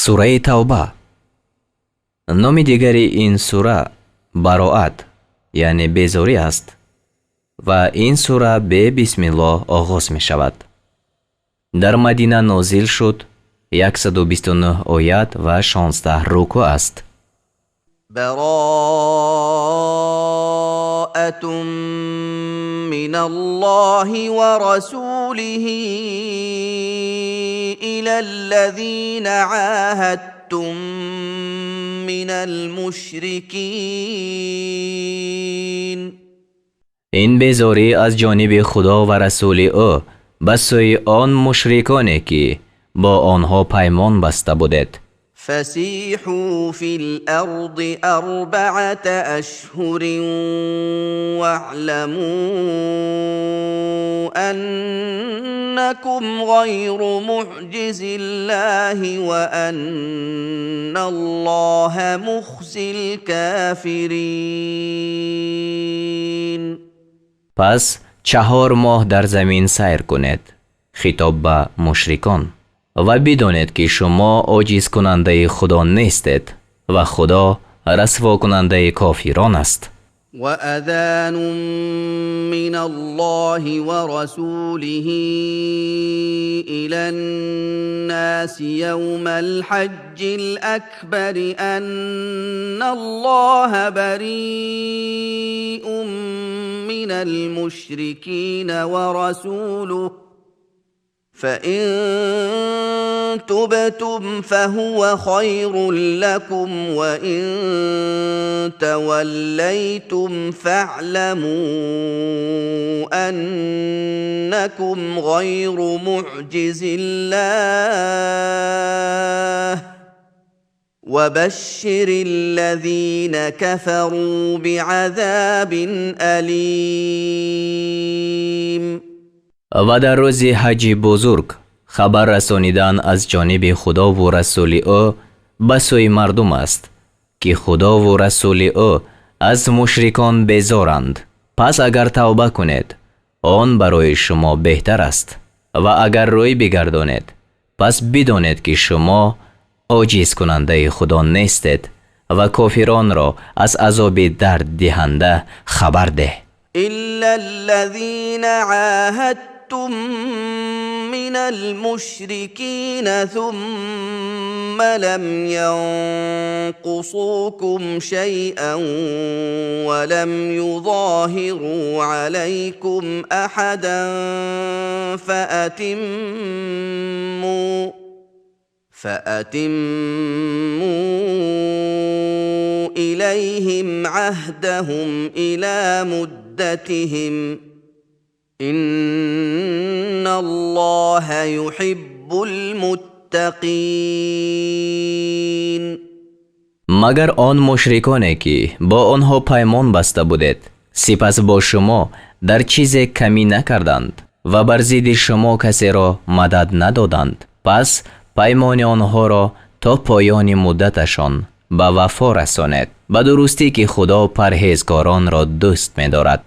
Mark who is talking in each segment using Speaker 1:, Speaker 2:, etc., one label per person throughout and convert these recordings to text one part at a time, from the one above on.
Speaker 1: Сураи Тавба. Номи дигари ин сура Бароат, яъне безорӣ аст, ва ин сура бе бисмиллоҳ оғоз мешавад. Дар Мадина нозил шуд, 129 оят ва 16 рукӯъ аст.
Speaker 2: براءة من الله ورسوله إلى الذين عاهدتم من المشركين.
Speaker 1: Ин безорӣ аз ҷониби Худо ва расули ӯ ба сӯи он мушриконе, ки бо онҳо паймон баста будед.
Speaker 2: فسيحوا في الأرض 4 أشهر واعلموا أنكم غير معجزي الله وأن الله مخزي الكافرين.
Speaker 1: Пас 4 моҳ дар замин сайр кунед, хитоб ба мушрикон, ва бидонед, ки шумо оҷизкунандаи Худо нестед ва Худо расвокунандаи кофирон аст.
Speaker 2: وأذان من الله ورسوله إلى الناس يوم الحج الأكبر أن الله بريء من المشركين ورسوله، فإن تبتم فهو خير لكم، وإن توليتم فاعلموا أنكم غير معجزي الله، وبشر الذين كفروا بعذاب أليم.
Speaker 1: Ва дар рӯзи ҳаҷи бузург хабар расонидан аз ҷониби Худову расули ӯ ба сӯи мардум аст, ки Худову расули ӯ аз мушрикон безоранд. Пас агар тавба кунед, он барои шумо беҳтар аст, ва агар рӯй бигардонед, пас бидонед, ки шумо оҷизкунандаи Худо нестед, ва кофиронро аз азоби дарддиҳанда хабар деҳ.
Speaker 2: إلا الذين عاهدتم من المشركين ثم لم ينقصوكم شيئا ولم يظاهروا عليكم أحدا فأتموا إليهم عهدهم إلى مدتهم، إن الله يحب المتقين.
Speaker 1: Магар он мушриконе, ки бо онҳо паймон баста будед, сипас бо шумо дар чизе камӣ накарданд ва бар зидди шумо касеро мадад надоданд, пас паймони онҳоро то поёни муддаташон ба вафо расонед. Ба дурустӣ, ки Худо парҳезгоронро дӯст медорад.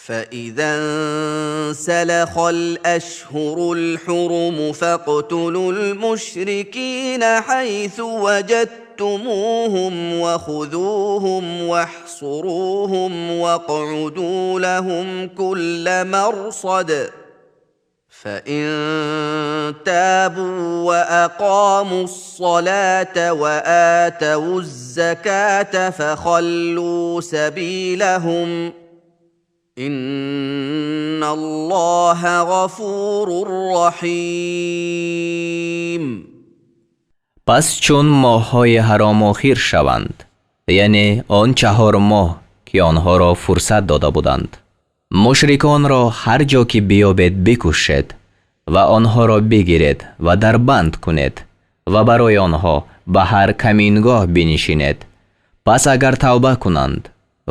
Speaker 2: فإذا انسلخ الأشهر الحرم فاقتلوا المشركين حيث وجدتموهم وخذوهم واحصروهم واقعدوا لهم كل مرصد، فإن تابوا وأقاموا الصلاة وآتوا الزكاة فخلوا سبيلهم، إن الله غفور رحيم.
Speaker 1: Пас чун моҳҳои ҳаром охир шаванд, яъне он 4 моҳ, ки онҳоро фурсат дода буданд, мушриконро ҳар ҷо ки биёбед, бикушед ва онҳоро бигиред ва дарбанд кунед ва барои онҳо ба ҳар камингоҳ бинишинед. Пас агар тавба кунанд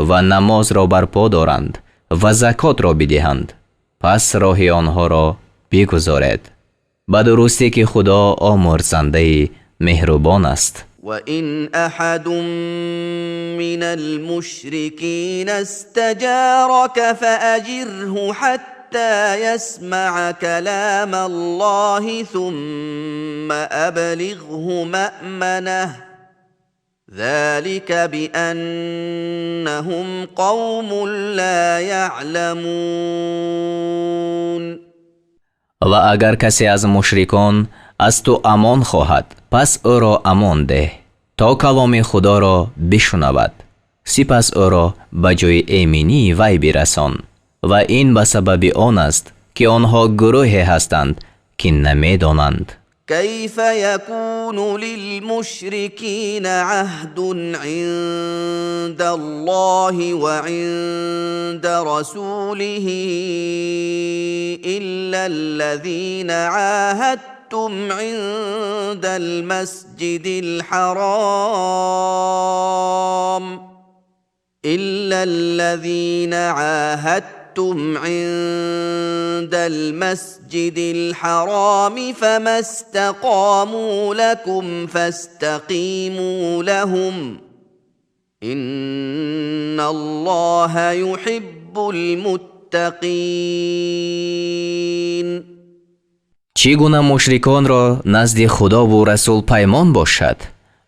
Speaker 1: ва намозро барпо доранд ва закотро бидиҳанд, пас роҳи онҳоро бигузоред. Ба дурустӣ, ки Худо омӯрзандаи меҳрубон аст.
Speaker 2: وإن أحد من المشركين استجارك فأجره حتى حتى يسمع كلام الله ثم أبلغه مأمنه ذلك بأنهم قوم لا يعلمون.
Speaker 1: و اگر کسی از مشرکان از تو امان خواهد، پس او را امان ده تا کلام خدا را بشنود، سپس او را به جای ایمنی وی برسان. و این به سبب آن است که آنها گروهی هستند که نمیدانند.
Speaker 2: كيف يكون للمشركين عهد عند الله وعند رسوله إلا الذين عاهدتم عند المسجد الحرام إلا الذين عاهدتم عند المسجد الحرام فما استقاموا لكم فاستقيموا لهم إن الله يحب المتقين.
Speaker 1: چگونه مشرکان را نزد خدا و رسول پیمان باشد،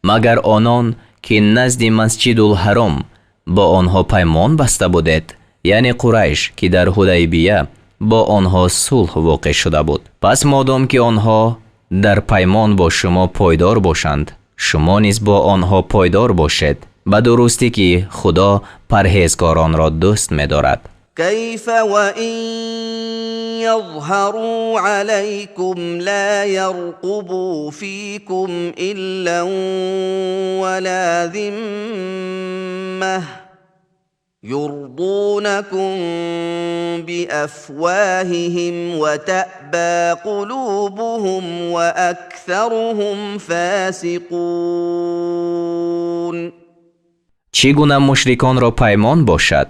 Speaker 1: مگر آنان که نزد مسجد الحرام با آنها پیمان بسته بودید، یعنی قریش که در حدیبیه با آنها صلح واقع شده بود. پس مادام که آنها در پیمان با شما پایدار باشند، شما نیز با آنها پایدار باشید، به درستی که خدا پرهیزکاران را دوست می‌دارد.
Speaker 2: كيف وإن يظهروا عليكم لا يرقبوا فيكم إلا ولا ذمة يرضونكم بأفواههم وتأبى قلوبهم وأكثرهم فاسقون.
Speaker 1: چگونه مشرکان را پیمان باشد؟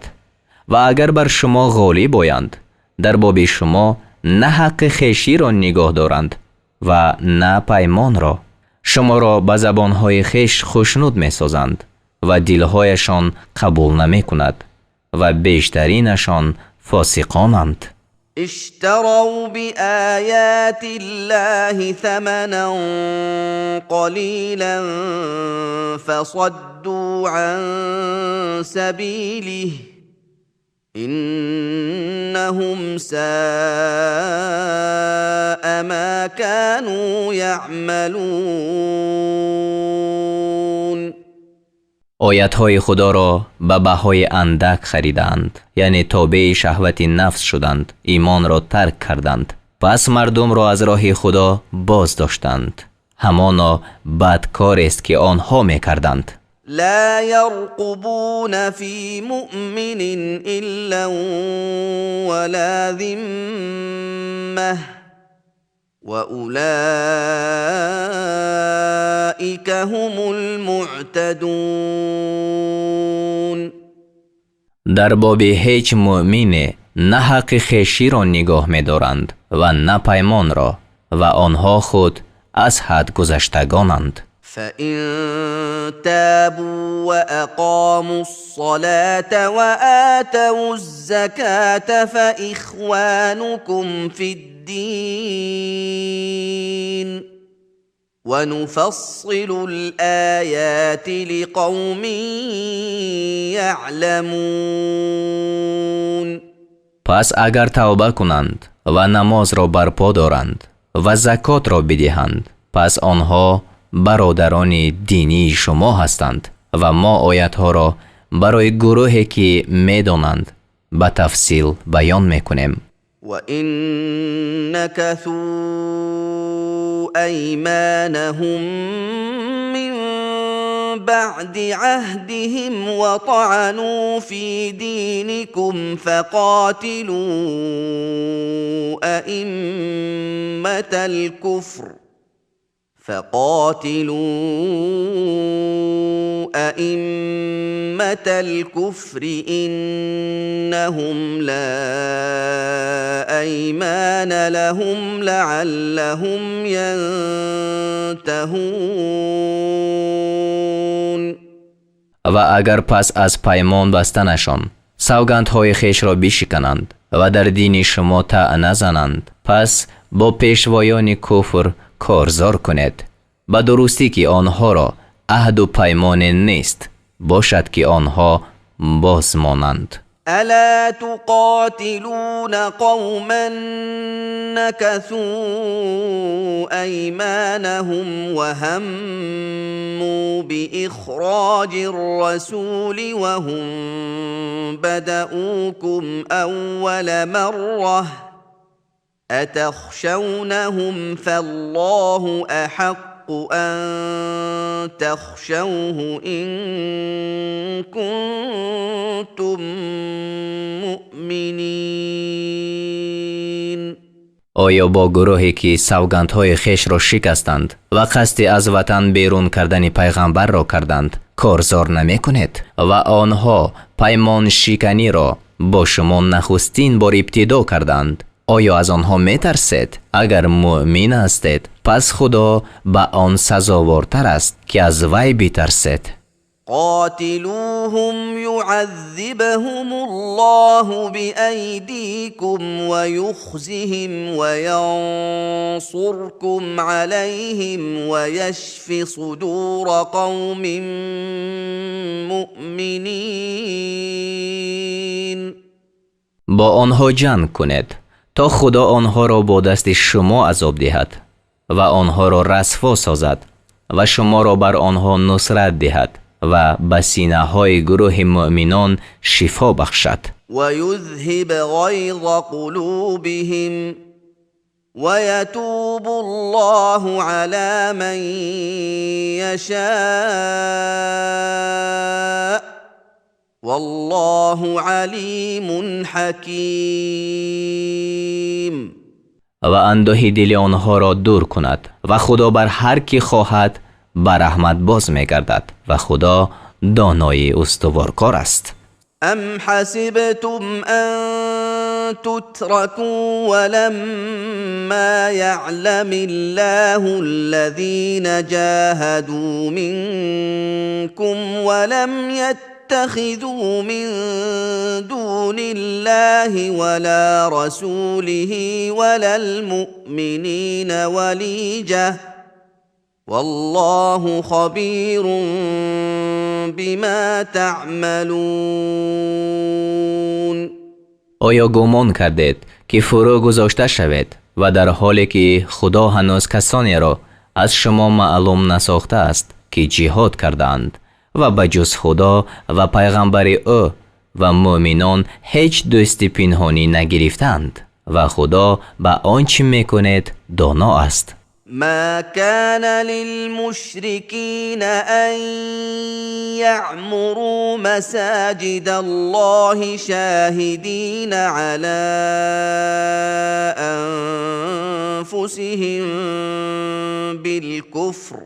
Speaker 1: و اگر بر شما غالب آیند، در باب شما نه حق خویشی را نگاه دارند و نه پیمان را. شما را به زبانهای خویش خوشنود میسازند و دلهایشان قبول نمی کند و بیشترینشان فاسقانند.
Speaker 2: اشتروا بآیات الله ثمنا قلیلا فصدوا عن سبیله إنهم ساء ما كانوا يعملون.
Speaker 1: آیت‌های خدا را به بهای اندک خریدند، یعنی تابع شهوت نفس شدند، ایمان را ترک کردند، پس مردم را از راه خدا باز داشتند. همانا بدکار است که آنها می‌کردند.
Speaker 2: لا يرقبون في مؤمن إلا ولا ذمة وأولئك هم المعتدون.
Speaker 1: در باب هیچ مؤمن نه حق خویشی را نگاه می‌دارند و نه پیمان را، و آنها خود از حد گذشتگانند.
Speaker 2: فإن تابوا وأقاموا الصلاة وآتوا الزكاة فإخوانكم في الدين ونفصل الآيات لقوم يعلمون.
Speaker 1: پس اگر توبه کنند و نماز را برپا دارند و زکات را بدهند، پس آنها برادران دینی شما هستند و ما آیتها را برای گروهی که میدانند به تفصیل بیان میکنیم.
Speaker 2: وَإِن نَكَثُوا أَيْمَانَهُم مِّن بَعْدِ عَهْدِهِمْ وَطَعَنُوا فِي دِينِكُمْ فَقَاتِلُوا أئمة الكفر إنهم لا أيمان لهم لعلهم ينتهون.
Speaker 1: و اگر پس از پیمان بستنشان سوگندهای خویش را بشکنند ва дар дини шумо таъна зананд, пас бо пешвоёни куфр корзор кунед. Ба дурустӣ ки онҳоро аҳду паймоне нест, бошад ки онҳо боз монанд.
Speaker 2: ألا تقاتلون قوما نكثوا أيمانهم وهموا بإخراج الرسول وهم بدؤوكم أول مرة أتخشونهم فالله أحق أن تخشوه إن كنتم مؤمنين.
Speaker 1: Оё бо гурӯҳе ки савгандҳои хешро шикастанд ва қасди аз ватан берун кардани пайғамбарро карданд, корзор намекунед ва онҳо паймоншиканиро бо шумо нахустин бор ибтидо карданд? Оё аз онҳо метарсед? Агар муъмин ҳастед, пас Худо ба он сазовортар аст, ки аз вай битарсед.
Speaker 2: قاتلوهم يعذبهم الله بأيديكم ويخزهم وينصركم عليهم ويشف صدور قوم مؤمنين.
Speaker 1: Бо онҳо ҷанг кунед, то Худо онҳоро бо дасти шумо азоб диҳад ва онҳоро расво созад ва шуморо бар онҳо нусрат диҳад ва ба синаҳои гурӯҳи муъминон шифо бахшад.
Speaker 2: ويذهب غيظ قلوبهم ويتوب الله على من يشاء والله عليم حكيم.
Speaker 1: Ва андӯҳи дили онҳоро дур кунад ва Худо бар ҳар кӣ хоҳад ба раҳмат боз мегардад ва Худо донои устуворкор аст.
Speaker 2: أم حسبتم أن تتركوا ولما يعلم الله الذين جاهدوا منكم ولم يتخذوا من دون الله ولا رسوله ولا المؤمنين وليجة والله خبير بما تعملون.
Speaker 1: Оё гумон кардед, ки фурӯ гузошта шавед ва дар ҳоле ки Худо ҳанӯз касонеро аз шумо маълум насохтааст, ки ҷиҳод кардаанд ва ба ҷуз Худо ва пайғамбари ӯ ва муъминон ҳеҷ дӯсти пинҳонӣ нагирифтаанд ва Худо ба он чӣ мекунед доно аст.
Speaker 2: ما كان للمشركين أن يعمروا مساجد الله شاهدين على أنفسهم بالكفر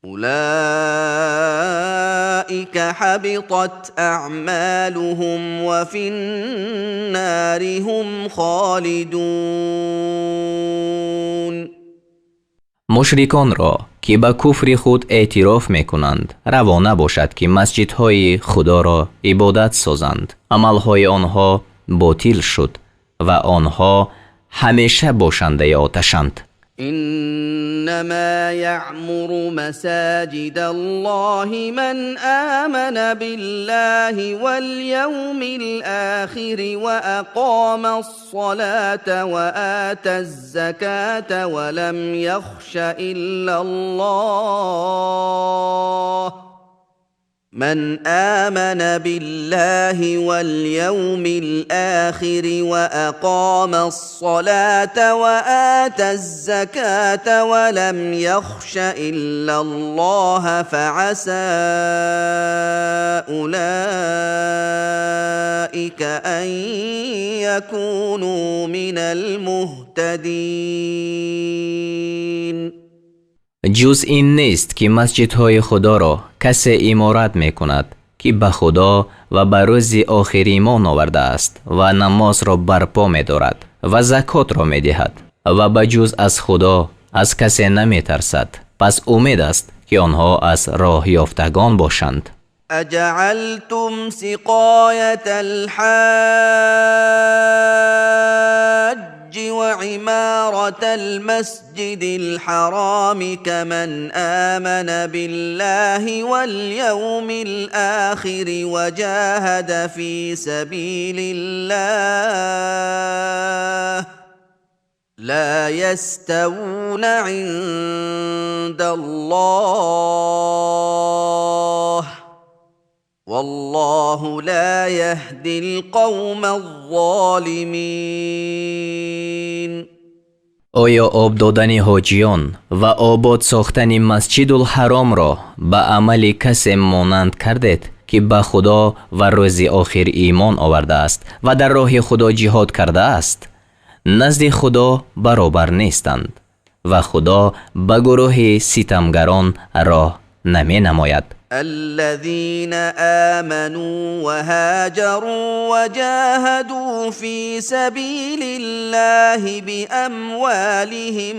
Speaker 2: أولئك حبطت أعمالهم وفي النار هم خالدون.
Speaker 1: Мушриконро, ки ба куфри худ эътироф мекунанд, раво набошад, ки масҷидҳои Худоро ибодат созанд. Амалҳои онҳо ботил шуд ва онҳо ҳамеша бошандаи оташанд.
Speaker 2: إنما يعمر مساجد الله من آمن بالله واليوم الآخر وأقام الصلاة وآتى الزكاة ولم يخش إلا الله من آمن بالله واليوم الآخر وأقام الصلاة وآتى الزكاة ولم يخش إلا الله فعسى أولئك أن يكونوا من المهتدين.
Speaker 1: Ҷуз ин нест, ки масҷидҳои Худоро касе иморат мекунад, ки ба Худо ва ба рӯзи охир имон овардааст ва намозро барпо медорад ва закотро медиҳад ва ба ҷуз аз Худо аз касе наметарсад. Пас умед аст, ки онҳо аз роҳёфтагон бошанд.
Speaker 2: أجعلتم سقاية الحاج وعمارة المسجد الحرام كمن آمن بالله واليوم الآخر وجاهد في سبيل الله لا يستوون عند الله والله لا يهدي القوم الظالمين.
Speaker 1: آیا آب دادن حاجیان و آباد ساختن مسجد الحرام را به عمل کسی مانند کردید که به خدا و روز آخر ایمان آورده است و در راه خدا جهاد کرده است؟ نزد خدا برابر نیستند و خدا به گروه ستمگران راه نمی نماید.
Speaker 2: الذين آمنوا وهاجروا وجاهدوا في سبيل الله بأموالهم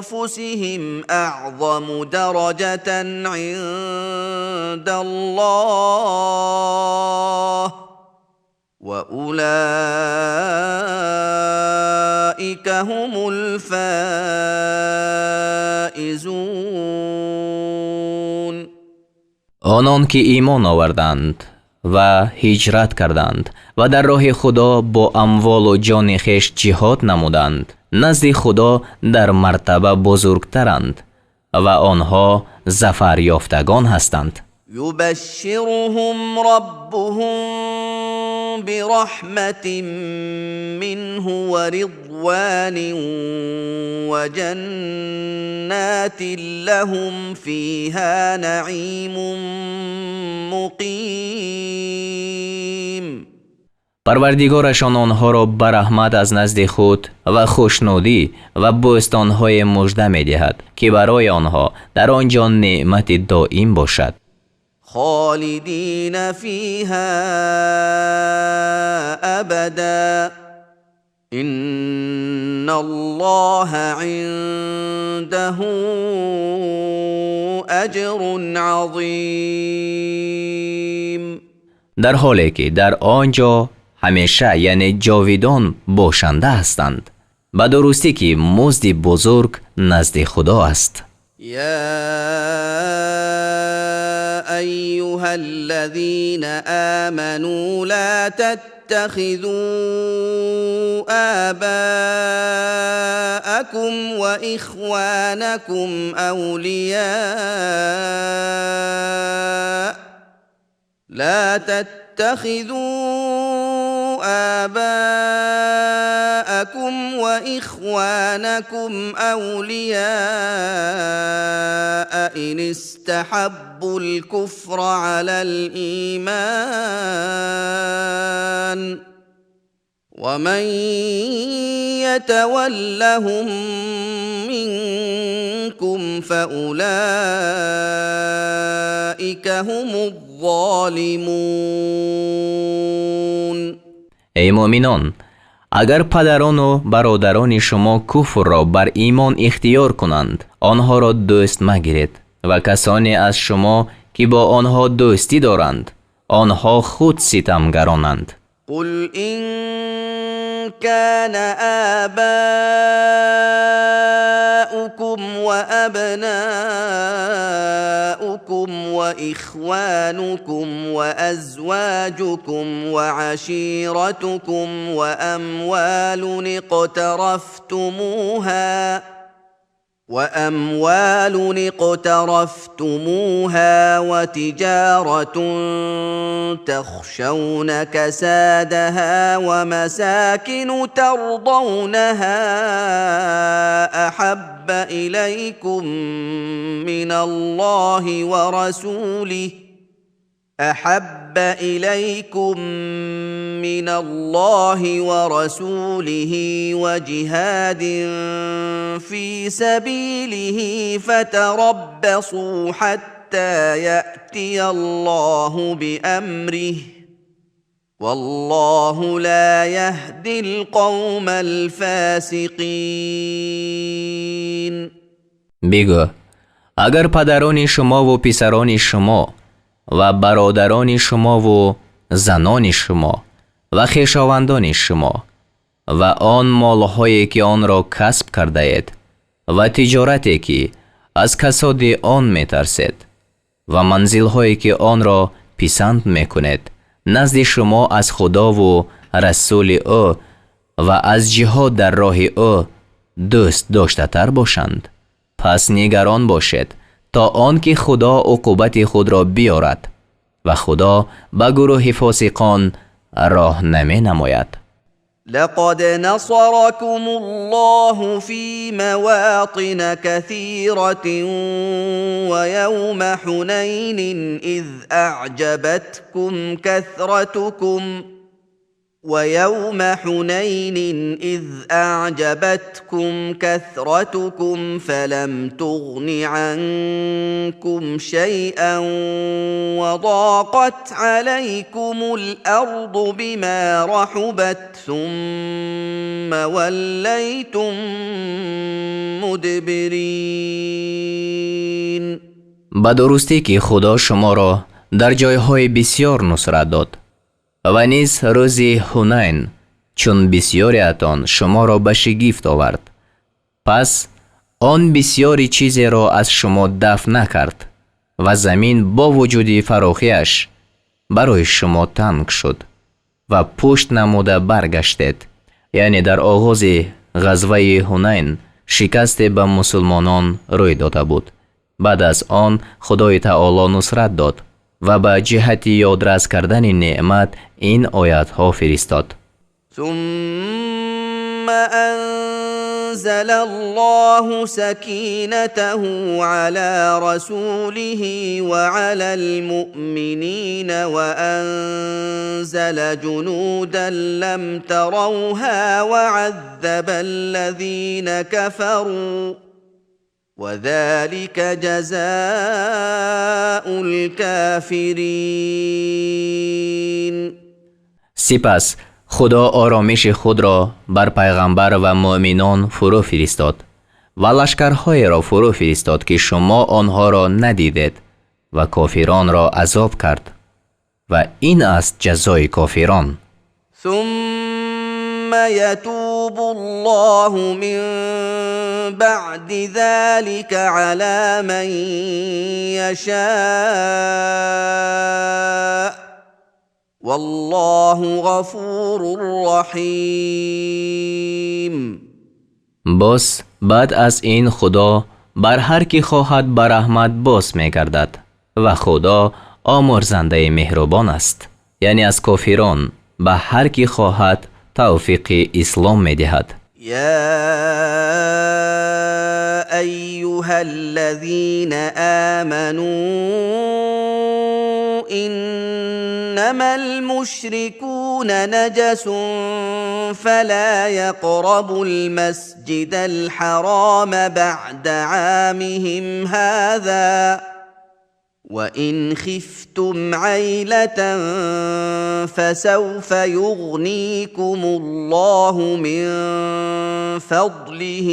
Speaker 2: وأنفسهم أعظم درجة عند الله وأولئك هم الفائزون.
Speaker 1: آنان که ایمان آوردند و هجرت کردند و در راه خدا با اموال و جان خویش جهاد نمودند، نزد خدا در مرتبه بزرگترند و آنها ظفر یافتگان هستند.
Speaker 2: یبشرهم ربهم برحمة منه ورضوان وجنات لهم فيها نعيم مقیم.
Speaker 1: پروردگارشان آنها را به رحمت از نزد خود و خوشنودی و بوستانهای مژده می‌دهد که برای آنها در آنجا نعمت دائم باشد.
Speaker 2: خالدین فیها ابدا ان الله عنده اجر عظیم.
Speaker 1: در حالی که در آنجا همیشه یعنی جاویدان باشنده هستند، به درستی که مزد بزرگ نزد خدا است.
Speaker 2: یا ایها الذین آمنوا لا تتخذوا آباءکم وإخوانکم اولیاء لا تتخذوا آباءكم وإخوانكم أولياء إن استحبوا الكفر على الإيمان ومن يتولهم منكم فأولئك هم الظالمون.
Speaker 1: ای مؤمنان، اگر پدران و برادران شما کفر را بر ایمان اختیار کنند، آنها را دوست مگیرید و کسانی از شما که با آنها دوستی دارند، آنها خود ستمگرانند.
Speaker 2: قل إن كان آباؤكم وأبناؤكم وإخوانكم وأزواجكم وعشيرتكم وأموال اقترفتموها وتجارة تخشون كسادها ومساكن ترضونها أحب إليكم من الله ورسوله أحب إليكم من الله ورسوله وجهاد في سبيله فتربصوا حتى يأتي الله بأمره والله لا يهدي القوم الفاسقين.
Speaker 1: بگو Агар падарони шумо ва писарони шумо ва бародарони шумо ва занони шумо ва хешовандони шумо ва он молҳое ки онро касб кардаед ва тиҷорате ки аз касоди он метарсед ва манзилҳое ки онро писанд мекунед назди шумо аз Худо ва расули ӯ ва аз ҷиҳод дар роҳи ӯ дӯст доштатар бошанд, пас нигарон бошед то он ки Худо уқубати худро биёрад ва Худо ба гурӯҳи фосиқон роҳ наменамояд.
Speaker 2: لقد نصركم الله في مواطن كثيرة ويوم حنين إذ أعجبتكم كثرتكم ويوم حنين إذ أعجبتكم كثرتكم فلم تغن عنكم شيئا وضاقت عليكم الأرض بما رحبت ثم وليتم مدبرين.
Speaker 1: به درستی که خدا شما را در جایهای بسیار نصرت داد و نیز روز حنین چون بسیاریتان شما را به شگفت آورد، پس آن بسیاری چیزی را از شما دفع نکرد و زمین با وجود فراخیش برای شما تنگ شد و پشت نموده برگشتید. یعنی در آغاز غزوه حنین شکست به مسلمانان روی داده بود. بعد از آن خدای تعالی نصرت داد و به جهت یادرس کردن نعمت این آیت ها فرستاد.
Speaker 2: ثم انزل الله سكينته على رسوله وعلى المؤمنين وانزل جنودا لم تروها وعذب الذين كفروا وذلك جزاء الكافرين.
Speaker 1: سپس خدا آرامش خود را بر پیغمبر و مؤمنان فرو فرستاد و لشکرهای را فرو فرستاد که شما آنها را ندیدید و کافران را عذاب کرد و این است جزای کافران.
Speaker 2: ثم يتوب الله من بعد ذلك على من يشاء والله غفور رحیم.
Speaker 1: باز بعد از این خدا بر هر کی خواهد به رحمت باز می‌گردد و خدا آمرزنده مهربان است. یعنی از کافران به هر کی خواهد توفیق اسلام می‌دهد.
Speaker 2: یا ایها الذین آمنوا انما المشركون نجس فلا يقربوا المسجد الحرام بعد عامهم هذا وإن خفتم عيلة فسوف يغنيكم الله من فضله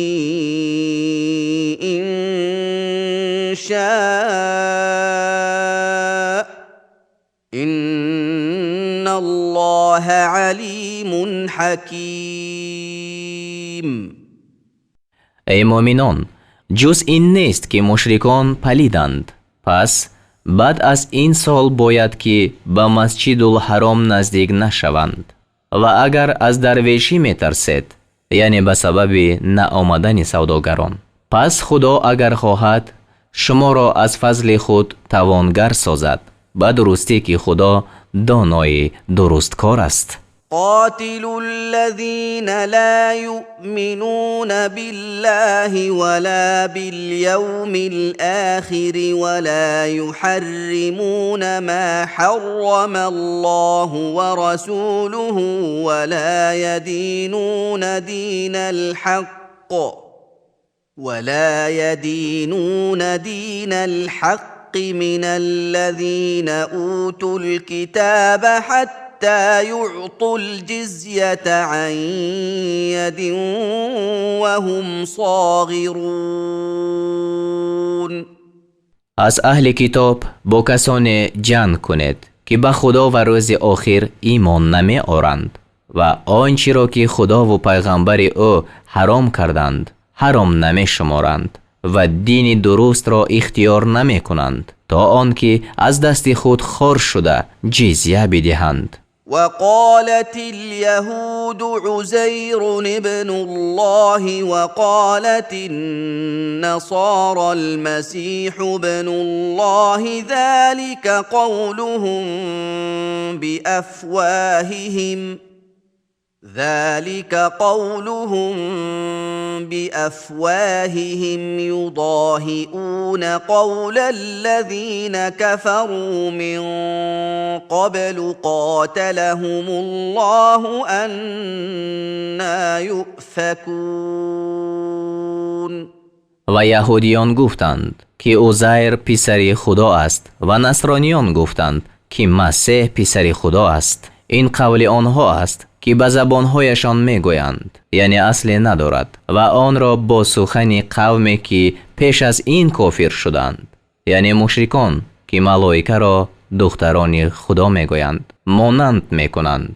Speaker 2: إن شاء إن الله عليم حكيم.
Speaker 1: ای مؤمنان، جز این نیست که مشرکان پلیدند، پس بعد از این سال باید که به مسجد الحرام نزدیک نشوند و اگر از درویشی میترسید، یعنی به سبب نآمدن سوداگران، پس خدا اگر خواهد شما را از فضل خود توانگر سازد، به درستی که خدا دانای درستکار است.
Speaker 2: قاتلوا الذين لا يؤمنون بالله ولا باليوم الآخر ولا يحرمون ما حرم الله ورسوله ولا يدينون دين الحق من الذين أوتوا الكتاب حتى يعطوا الجزية عن يد وهم صاغرون.
Speaker 1: Аз аҳли китоб бо касоне ҷанг кунед, ки ба Худо ва рӯзи охир имон намеоранд ва он чиро ки Худову пайғамбари ӯ ҳаром карданд, ҳаром намешуморанд ва дини дурустро ихтиёр намекунанд, то он ки аз дасти худ хор шуда ҷизя бидиҳанд.
Speaker 2: وقالت اليهود عزير ابن الله وقالت النصارى المسيح ابن الله ذلك قولهم بأفواههم ذلك قولهم بأفواههم يضاهئون قول الذين كفروا من قبل قاتلهم الله أنى يؤفكون.
Speaker 1: Ва яҳудиён гуфтанд, ки Узайр писари Худо аст, ва насрониён гуфтанд, ки Масеҳ писари Худо аст. Ин қавли онҳо аст, ки ба забонҳояшон мегӯянд, яъне асле надорад, ва онро бо сухани қавме ки пеш аз ин кофир шуданд, яъне мушрикон, ки малоикаро духтарони Худо мегӯянд, монанд мекунанд.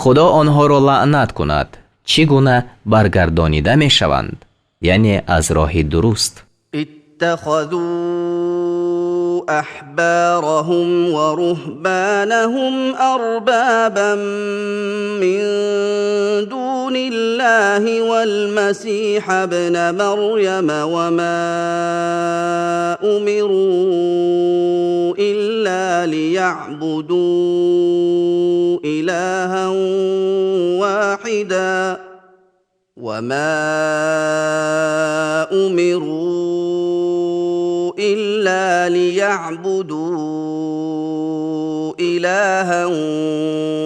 Speaker 1: Худо онҳоро лаънат кунад, чӣ гуна баргардонида мешаванд, яъне аз роҳи дуруст.
Speaker 2: اتخذوا أحبارهم ورهبانهم أربابا من دون الله والمسيح ابن مريم وما أمروا إلا ليعبدوا إلها واحدا وما أمروا إلا ليعبدوا إلها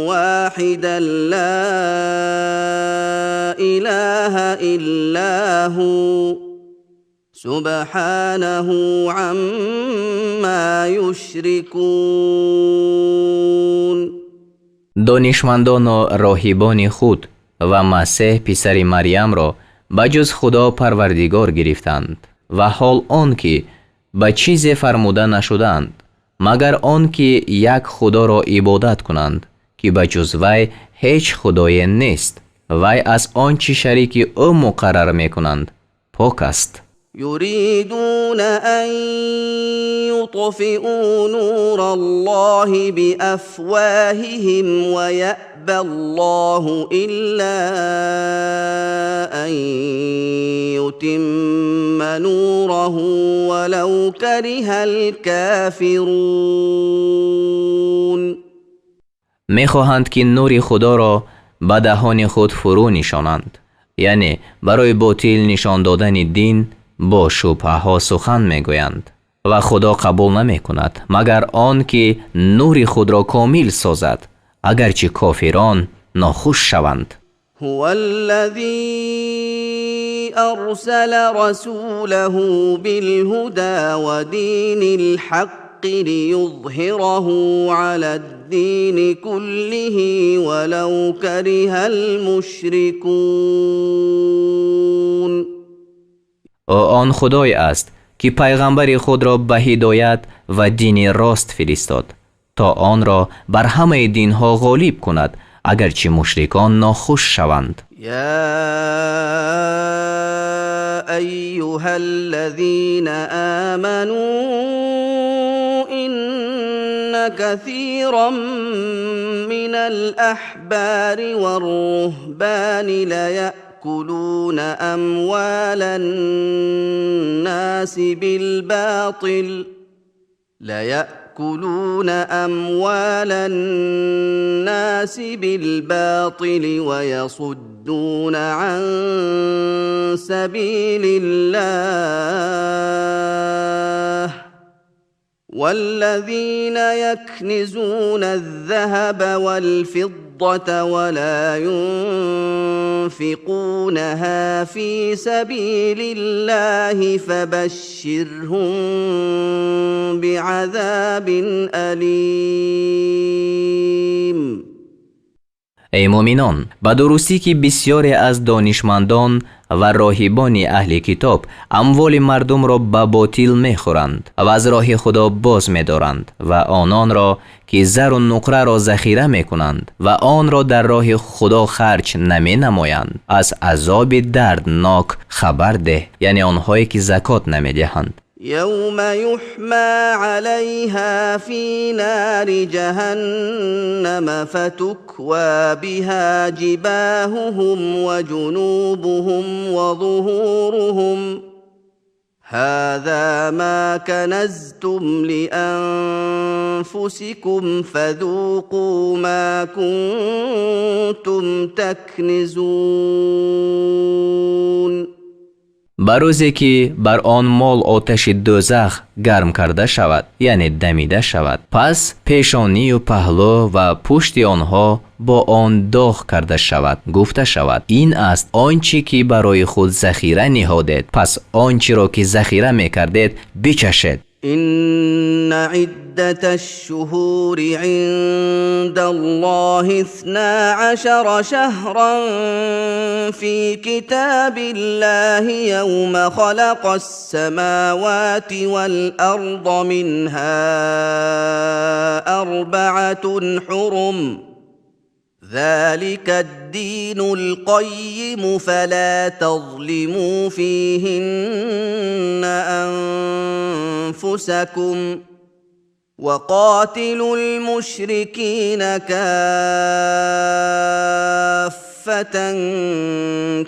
Speaker 2: واحدا لا إله إلا هو سبحانه عما يشركون.
Speaker 1: Донишмандону роҳибони худ ва Масеҳ писари Марьямро ба ҷуз Худо парвардигор гирифтанд, ва ҳол он ки ба чизе фармуда нашуданд, магар он ки як Худоро ибодат кунанд, ки ба ҷуз вай ҳеҷ худое нест. Вай аз он чӣ шарики ӯ муқаррар мекунанд пок аст.
Speaker 2: يريدون أن يطفئوا نور الله بأفواههم ويأبى الله إلا أن يتم نوره ولو كره الكافرون.
Speaker 1: Мехоҳанд, ки нури Худоро ба даҳони худ фурӯ нишонанд, яъне барои ботил нишон додани дин бо шубҳаҳо сухан мегӯянд, ва Худо қабул намекунад, магар он ки нури худро комил созад, агарчи кофирон нохуш шаванд.
Speaker 2: هو الذي أرسل رسوله بالهدى ودين الحق ليظهره على الدين كله ولو كره المشركون.
Speaker 1: Ӯ он Худое аст, ки пайғамбари худро ба ҳидоят ва дини рост фиристод, то онро бар ҳамаи динҳо ғолиб кунад, агарчи мушрикон нохуш шаванд.
Speaker 2: يا أيها الذين آمنوا إن كثيرا من الأحبار والرهبان ليأكلون أموال الناس بالباطل ليأكلون أموال الناس بالباطل ويصدون عن سبيل الله والذين يكنزون الذهب والفضة ولا ينفقونها في سبيل الله فبشرهم بعذاب أليم.
Speaker 1: Эй муъминон, ба дурустӣ, ки бисёре аз донишмандон و راهبان اهل کتاب اموال مردم را به باطل میخورند و از راه خدا باز میدارند و آنان را که زر و نقره را ذخیره میکنند و آن را در راه خدا خرج نمی نمایند از عذاب دردناک خبر ده، یعنی آنهایی که زکات نمیدهند.
Speaker 2: يوم يحمى عليها في نار جهنم فتكوى بها جباههم وجنوبهم وظهورهم هذا ما كنزتم لأنفسكم فذوقوا ما كنتم تكنزون.
Speaker 1: به روزی که بر آن مال آتش دوزخ گرم کرده شود، یعنی دمیده شود، پس پیشانی و پهلو و پشت آنها با آن داغ کرده شود، گفته شود این است آنچه که برای خود ذخیره نهادید، پس آنچه را که ذخیره میکردید بچشید.
Speaker 2: إن عدة الشهور عند الله 12 شهرا في كتاب الله يوم خلق السماوات والأرض منها 4 حرم ذلك الدين القيم فلا تظلموا فيهن أنفسكم وقاتلوا المشركين كافة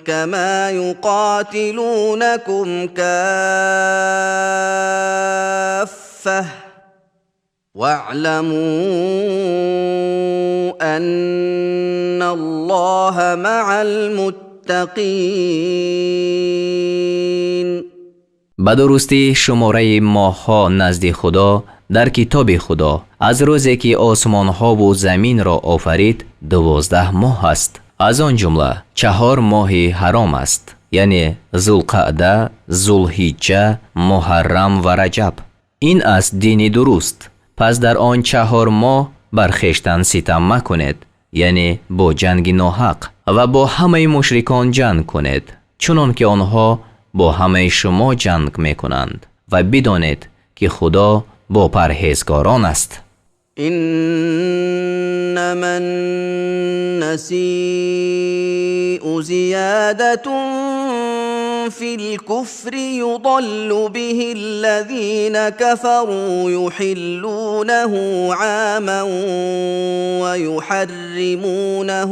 Speaker 2: كما يقاتلونكم كافة واعلموا أن الله مع المتقین.
Speaker 1: به درستی شماره ماه‌ها نزد خدا در کتاب خدا از روزی که آسمان‌ها و زمین را آفرید 12 ماه است. از آن جمله 4 ماه حرام است، یعنی ذوالقعده، ذوالحجه، محرم و رجب. این است دین درست. پس در آن 4 ماه بر خویشتن ستم مکنید، یعنی با جنگ ناحق، و با همه مشرکان جنگ کنید چنان که آنها با همه شما جنگ میکنند، و بدانید که خدا با پرهیزگاران است.
Speaker 2: انما النسیء زیادة في الكفر يضل به الذين كفروا يحلونه عاما ويحرمونه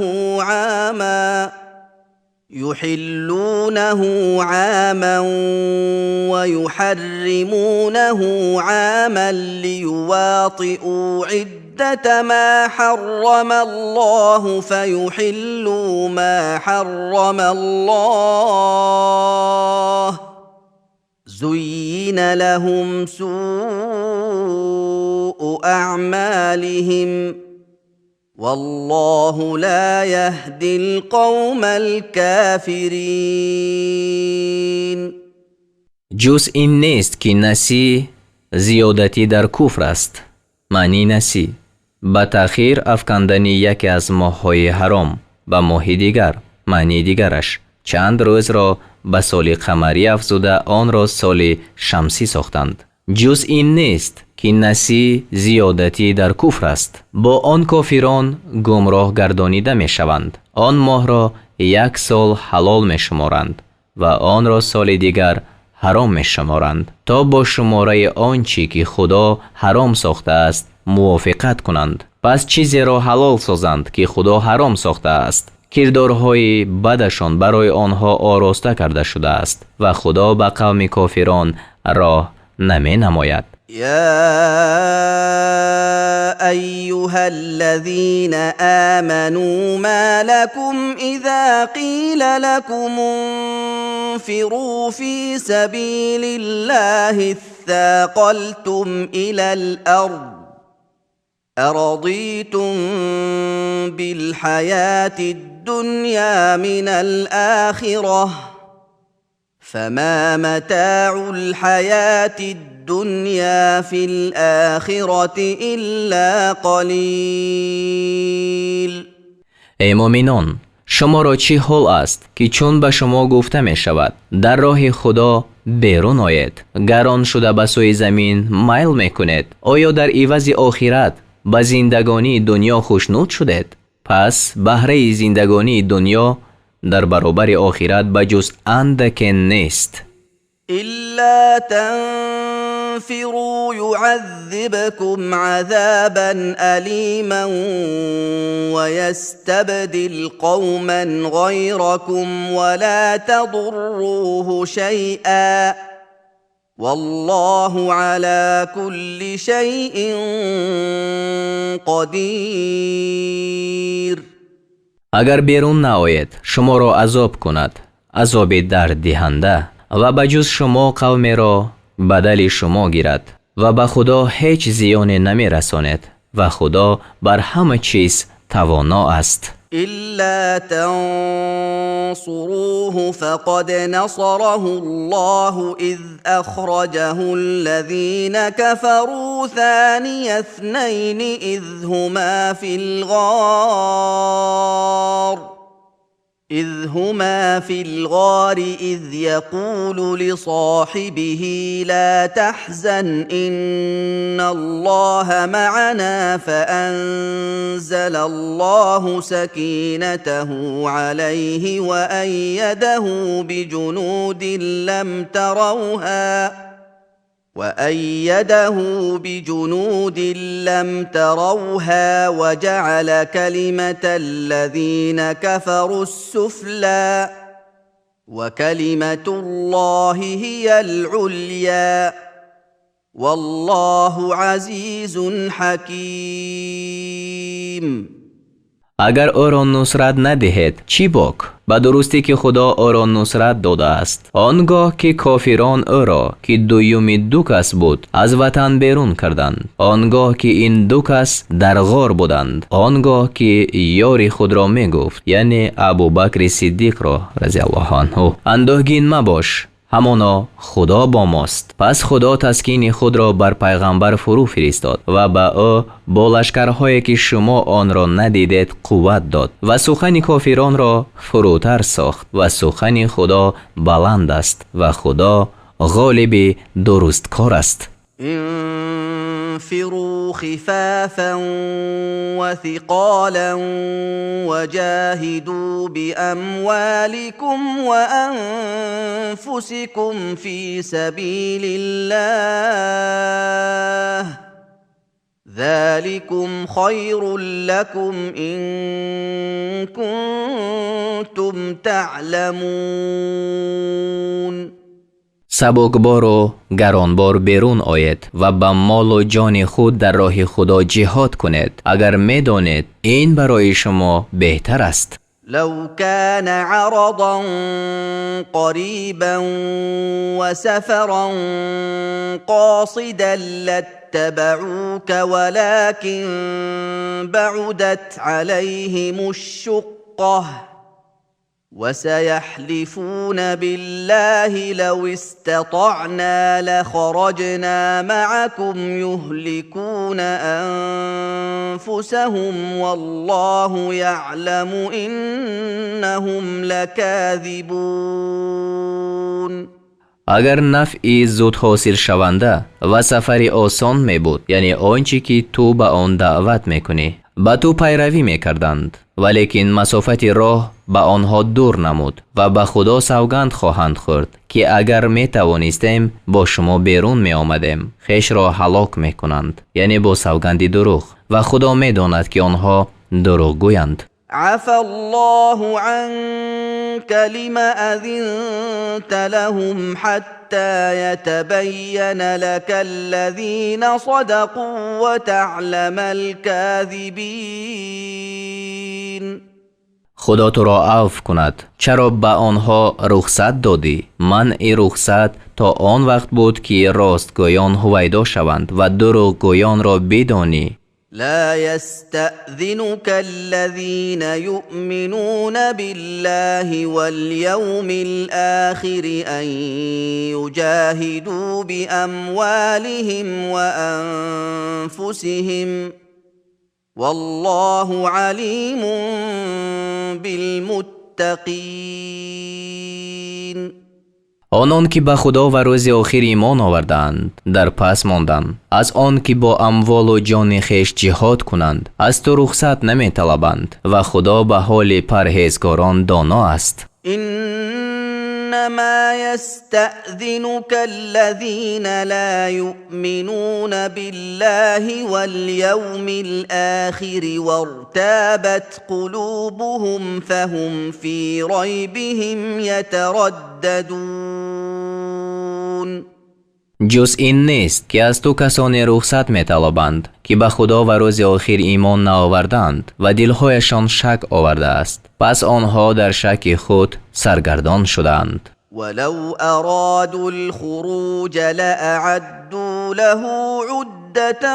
Speaker 2: عاما ليواطئوا عدة ما حرم الله فيحلوا ما حرم الله زين لهم سوء أعمالهم والله لا يهدي القوم الكافرين.
Speaker 1: جز این نیست که نسی زیادتی در کفر است. معنی نسی به تأخیر افکندن یکی از ماه‌های حرام به ماه دیگر، معنی دیگرش چند روز را به سال قمری افزوده آن را سال شمسی ساختند. جز این نیست که نسی زیادتی در کفر است. با آن کافران گمراه گردانیده می شوند. آن ماه را 1 سال حلال می شمارند و آن را سال دیگر حرام می شمارند تا با شماره آنچه که خدا حرام ساخته است موافقت کنند. پس چیزی را حلال سازند که خدا حرام ساخته است. کردارهای بدشان برای آنها آراسته کرده شده است و خدا به قوم کافران راه نمی نماید.
Speaker 2: یا ایها الذین آمنوا ما لكم اذا قیل لكم انفروا فی سبیل الله اثاقلتم الى الارض ارضیتم بالحیاة الدنیا من الآخرة فما متاع الحیاة الدنیا فی الآخرة الا قلیل.
Speaker 1: ای مؤمنان، شما را چی حال است که چون به شما گفته می شود در راه خدا بیرون آید، گران شده به سوی زمین میل می کنید؟ آیا در عوض آخرت به زندگانی دنیا خوشنود شدید؟ پس بهره زندگانی دنیا در برابر آخرت به جز اندک نیست.
Speaker 2: الا تنفروا يعذبكم عذابا أليما ويستبدل قوما غيركم ولا تضروه شيئا والله على كل شيء قدير.
Speaker 1: اگر بیرون نآید شما را عذاب کند، عذاب درد دهنده، و به جز شما قومی را بدل شما گیرد و به خدا هیچ زیانی نمی رساند و خدا بر همه چیز توانا است.
Speaker 2: الا تنصروه فقد نصره الله اذ اخرجه الذين كفروا ثاني اثنين اذ هما في الغار إذ يقول لصاحبه لا تحزن إن الله معنا فأنزل الله سكينته عليه وأيده بجنود لم تروها وجعل كلمة الذين كفروا السفلى وكلمة الله هي العليا والله عزيز حكيم.
Speaker 1: اگر او را نصرت ندهید چی باک؟ به درستی که خدا او را نصرت داده است. آنگاه که کافران او را که دویومی دو کس بود از وطن بیرون کردند، آنگاه که این دو کس در غار بودند، آنگاه که یاری خود را می گفت، یعنی ابوبکر صدیق را رضی الله عنه، اندوهگین مباش، همانا خدا با ماست. پس خدا تسکین خود را بر پیغمبر فرو فرستاد و به او با لشکرهایی که شما آن را ندیدید قوت داد و سخن کافران را فروتر ساخت و سخن خدا بلند است و خدا غالب درستکار است.
Speaker 2: انفروا خفافا وثقالا وجاهدوا بأموالكم وأنفسكم في سبيل الله ذلكم خير لكم إن كنتم تعلمون.
Speaker 1: سبکبار و گرانبار بیرون آید و به مال و جان خود در راه خدا جهاد کنید، اگر میدانید این برای شما بهتر است.
Speaker 2: لو كان عرضا قريبا وسفرا قاصدا لاتبعوك ولكن بعدت عليهم الشقة وسيحلفون بالله لو استطعنا لخرجنا معكم يهلكون أنفسهم والله يعلم إنهم لكاذبون.
Speaker 1: اگر نفعی زود حاصل شونده و سفری آسان می بود، یعنی آنچه که تو به آن دعوت میکنی، به تو پیروی میکردند، ولیکن مسافت راه به آنها دور نمود و به خدا سوگند خواهند خورد که اگر می توانستیم با شما بیرون می آمدیم. خویش را هلاک می کنند، یعنی با سوگند دروغ، و خدا می داند که آنها دروغ گویند.
Speaker 2: عفا الله عنك لم أذنت لهم حتى يتبين لك الذين صدقوا وتعلم الكاذبين.
Speaker 1: خدا تو را عفو کند، چرا به آنها رخصت دادی؟ منع رخصت تا آن وقت بود که راستگویان هویدا شوند و دروغگویان را بدانی.
Speaker 2: لا يستأذنك الذين يؤمنون بالله واليوم الآخر أن يجاهدوا بأموالهم وأنفسهم والله عليم بالمتقين.
Speaker 1: Онон ки ба Худо ва рӯзи охир имон овардаанд, дар пас монданд аз он ки бо амволу ҷони хеш ҷиҳод кунанд, аз ту рухсат наметалабанд ва Худо ба ҳоли парҳезгорон доно аст.
Speaker 2: إنما يستأذنك الذين لا يؤمنون بالله واليوم الآخر وارتابت قلوبهم فهم في ريبهم يترددون.
Speaker 1: Ҷуз ин нест, ки аз ту касоне рухсат металабанд, ки ба Худо ва рӯзи охир имон наовардаанд ва дилҳояшон шак овардааст, пас онҳо дар шаки худ саргардон шудаанд.
Speaker 2: ولو أرادوا الخروج لأعدوا له عدة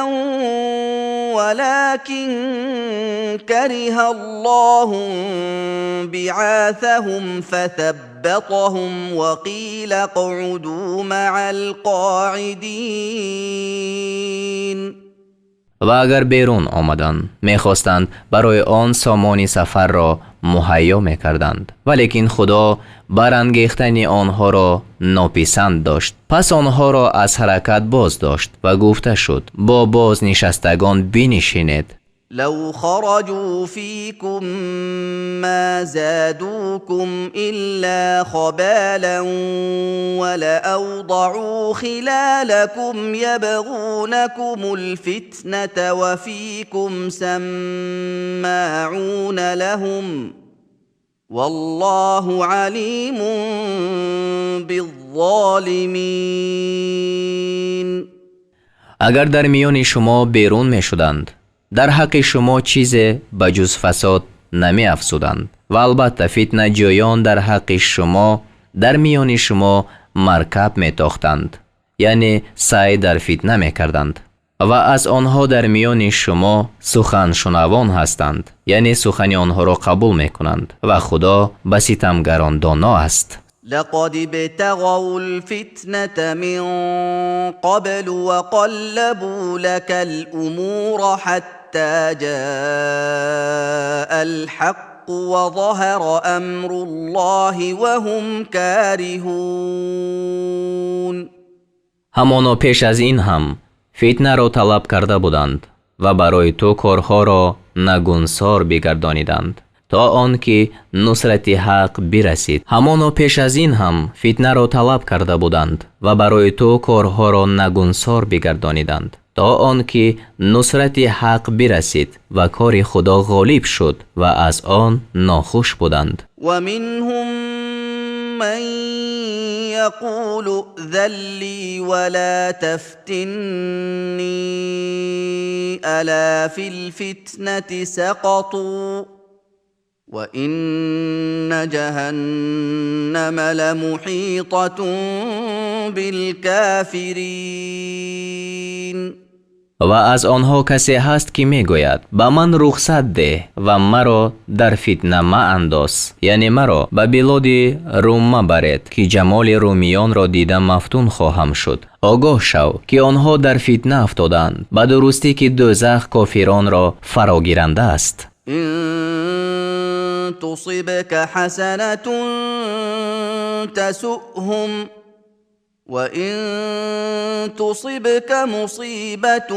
Speaker 2: ولكن كره الله انبعاثهم فثبطهم وقيل اقعدوا مع القاعدين.
Speaker 1: Ва агар берун омадан мехостанд, барои он сомони сафарро муҳайё мекарданд, валекин Худо барангехтани онҳоро нописанд дошт, пас онҳоро аз ҳаракат боз дошт ва гуфта шуд: бо бознишастагон бинишинед.
Speaker 2: لو خرجوا فيكم ما زادوكم إلا خبالا ولأوضعوا خلالكم يبغونكم الفتنة وفيكم سماعون لهم والله عليم بالظالمين.
Speaker 1: Агар дар миёни шумо берун мешуданд, дар ҳаққи шумо чизе ба ҷуз фасод намеафзуданд ва албатта фитнаҷӯён дар ҳаққи шумо дар миёни шумо маркаб метохтанд, яъне саъй дар фитна мекарданд, ва аз онҳо дар миёни шумо суханшунавон ҳастанд, яъне сухани онҳоро қабул мекунанд, ва Худо ба ситамгарон доно аст.
Speaker 2: لقد ابتغوا الفتنة من قبل وقلبوا لك الأمور حتى جاء الحق وظهر أمر الله وهم كارهون.
Speaker 1: Ҳамоно пеш аз ин ҳам фитнаро талаб карда буданд ва барои ту корҳоро нагунсор бигардониданд, то он ки нусрати ҳақ бирасид. Ҳамоно пеш аз ин ҳам фитнаро талаб карда буданд ва барои ту корҳоро нагунсор бигардониданд, то он ки нусрати ҳақ бирасид ва кори Худо ғолиб шуд ва аз он нохуш буданд.
Speaker 2: ومنهم من يقول ائذن لي ولا تفتني ألا في الفتنة سقطوا وإن جهنم لمحيطة بالكافرين.
Speaker 1: Ва аз онҳо касе ҳаст, ки мегӯяд: ба ман рухсат деҳ ва маро дар фитна маандоз, яъне маро ба билоди Рум мабаред, ки ҷамоли румиёнро дида мафтун хоҳам шуд. Огоҳ шав, ки онҳо дар фитна афтоданд, ба дурустӣ ки дӯзах кофиронро фарогиранда аст.
Speaker 2: إن تصبك حسنة تسؤهم وإن تصبك مصيبة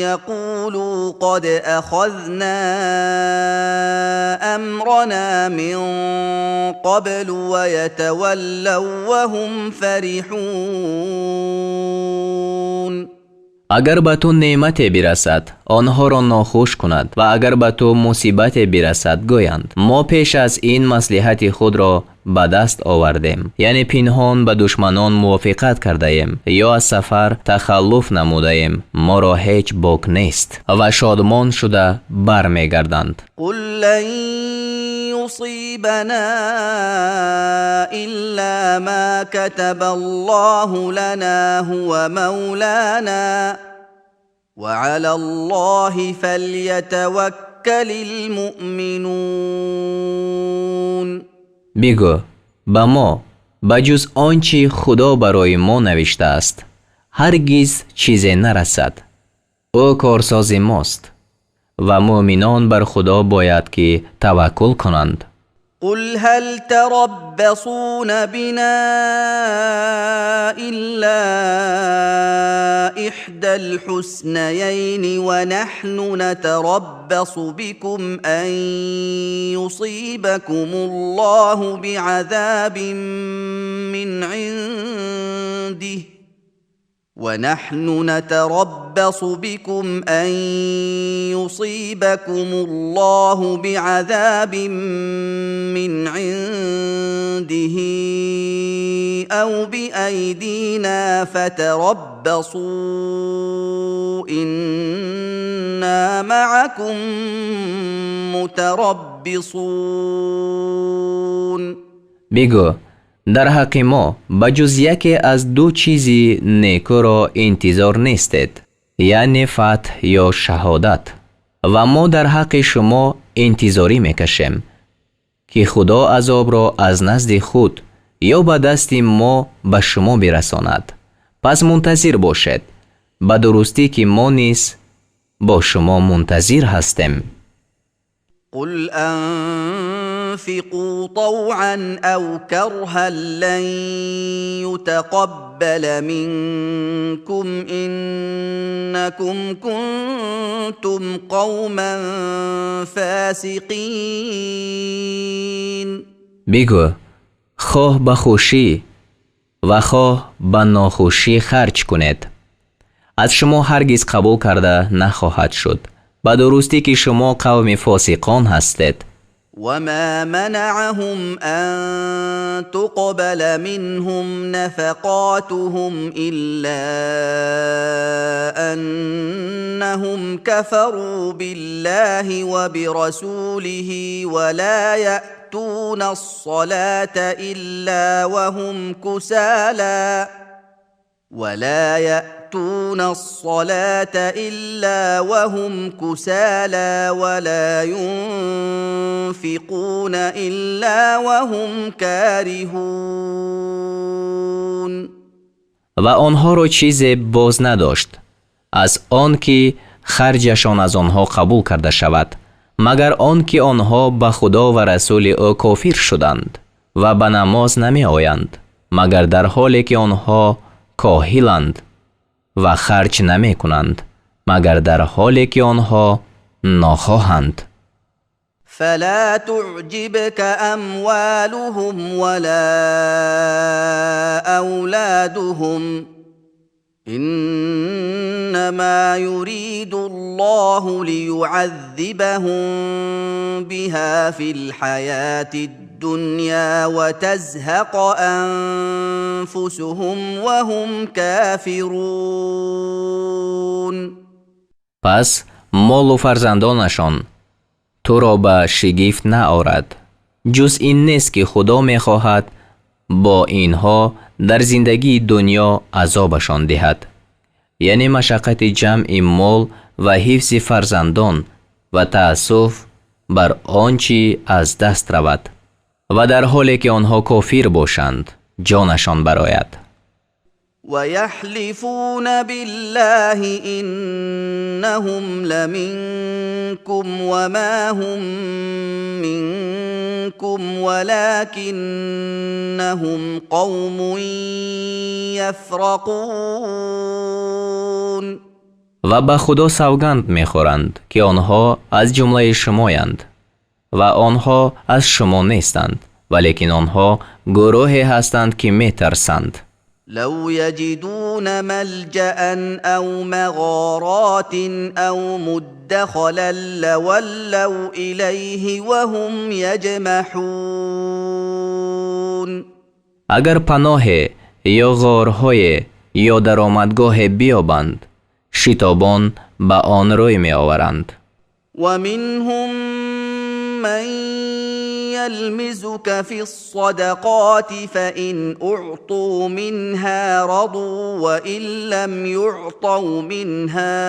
Speaker 2: يقولوا قد أخذنا أمرنا من قبل ويتولوا وهم فرحون.
Speaker 1: Агар ба ту неъмате бирасад, онҳоро нохуш кунад ва агар ба ту мусибате бирасад, гӯянд: мо пеш аз ин маслиҳати худро ба даст овардем, яъне пинҳон ба душманон мувофиқат кардаем ё аз сафар тахаллуф намудаем, моро ҳеҷ бок нест, ва шодмон шуда бармегарданд.
Speaker 2: قل لن يصيبنا إلا ما كتب الله لنا هو مولانا وعلى الله فليتوكل المؤمنون.
Speaker 1: Бигӯ: ба мо ба ҷуз он чӣ Худо барои мо навиштааст, ҳаргиз чизе нарасад. Ӯ корсози мост Ва муъминон бар Худо бояд ки таваккул кунанд.
Speaker 2: قل هل تربصون بنا إلا إحدى الحسنيين ونحن نتربص بكم أن يصيبكم الله بعذاب من عنده ونحن نتربص بكم أن يصيبكم الله بعذاب من عنده أو بأيدينا فتربصوا إنا معكم متربصون.
Speaker 1: بگو در حق ما بجز یکی از دو چیزی نیکو را انتظار نیستید، یعنی فتح یا شهادت، و ما در حق شما انتظاری میکشیم که خدا عذاب را از نزد خود یا به دست ما به شما برساند. پس منتظر باشید، به درستی که ما نیز با شما منتظر هستیم.
Speaker 2: قل انفقوا طوعا او كرها لن يتقبل منكم انكم كنتم قوما فاسقين.
Speaker 1: بگو خواه به خوشی و خواه به ناخوشی خرج کنید، از شما هرگز قبول کرده نخواهد شد، به درستی که شما قوم فاسقان هستید.
Speaker 2: وما منعهم ان تقبل منهم نفقاتهم الا انهم كفروا بالله وبرسوله ولا يأتون الصلاة الا وهم كسالى ولا يأتون الصلاة إلا وهم كسالى ولا ينفقون إلا وهم كارهون.
Speaker 1: و آنها را چیز باز نداشت از آن که خرجشان از آنها قبول کرده شود، مگر آن که آنها به خدا و رسول او کافر شدند و به نماز نمی آیند، مگر در حالی که آنها کاهلند و خرج نمی کنند، مگر در حالی که آنها ناخواهند.
Speaker 2: فلا تعجبك اموالهم ولا اولادهم انما يريد الله ليعذبهم بها في الحياة الدنيا وتزهق انفسهم وهم كافرون.
Speaker 1: پس مال و فرزندانشان تو را به شگفت نآورد، جز این نیست که خدا می‌خواهد با اینها در زندگی دنیا عذابشان دهد، یعنی مشقت جمع مال و حفظ فرزندان و تأسف بر آنچه از دست رود، و در حالی که آنها کافر باشند جانشان براید.
Speaker 2: ويحلفون بالله إنهم لمنكم وما هم منكم ولكنهم قوم يفرقون.
Speaker 1: و به خدا سوگند میخورند که آنها از جمله شمایند و آنها از شما نیستند، ولیکن آنها گروهی هستند که میترسند.
Speaker 2: لو يجدون ملجأ أو مغارات أو مدخلا لولوا إليه وهم يجمحون.
Speaker 1: اگر پناه یا غارهای یا درآمدگاه بیابند، شتابان به آن روی می آورند.
Speaker 2: ومنهم من يلمزك في الصدقات فإن أعطوا منها رضوا وإن لم يعطوا منها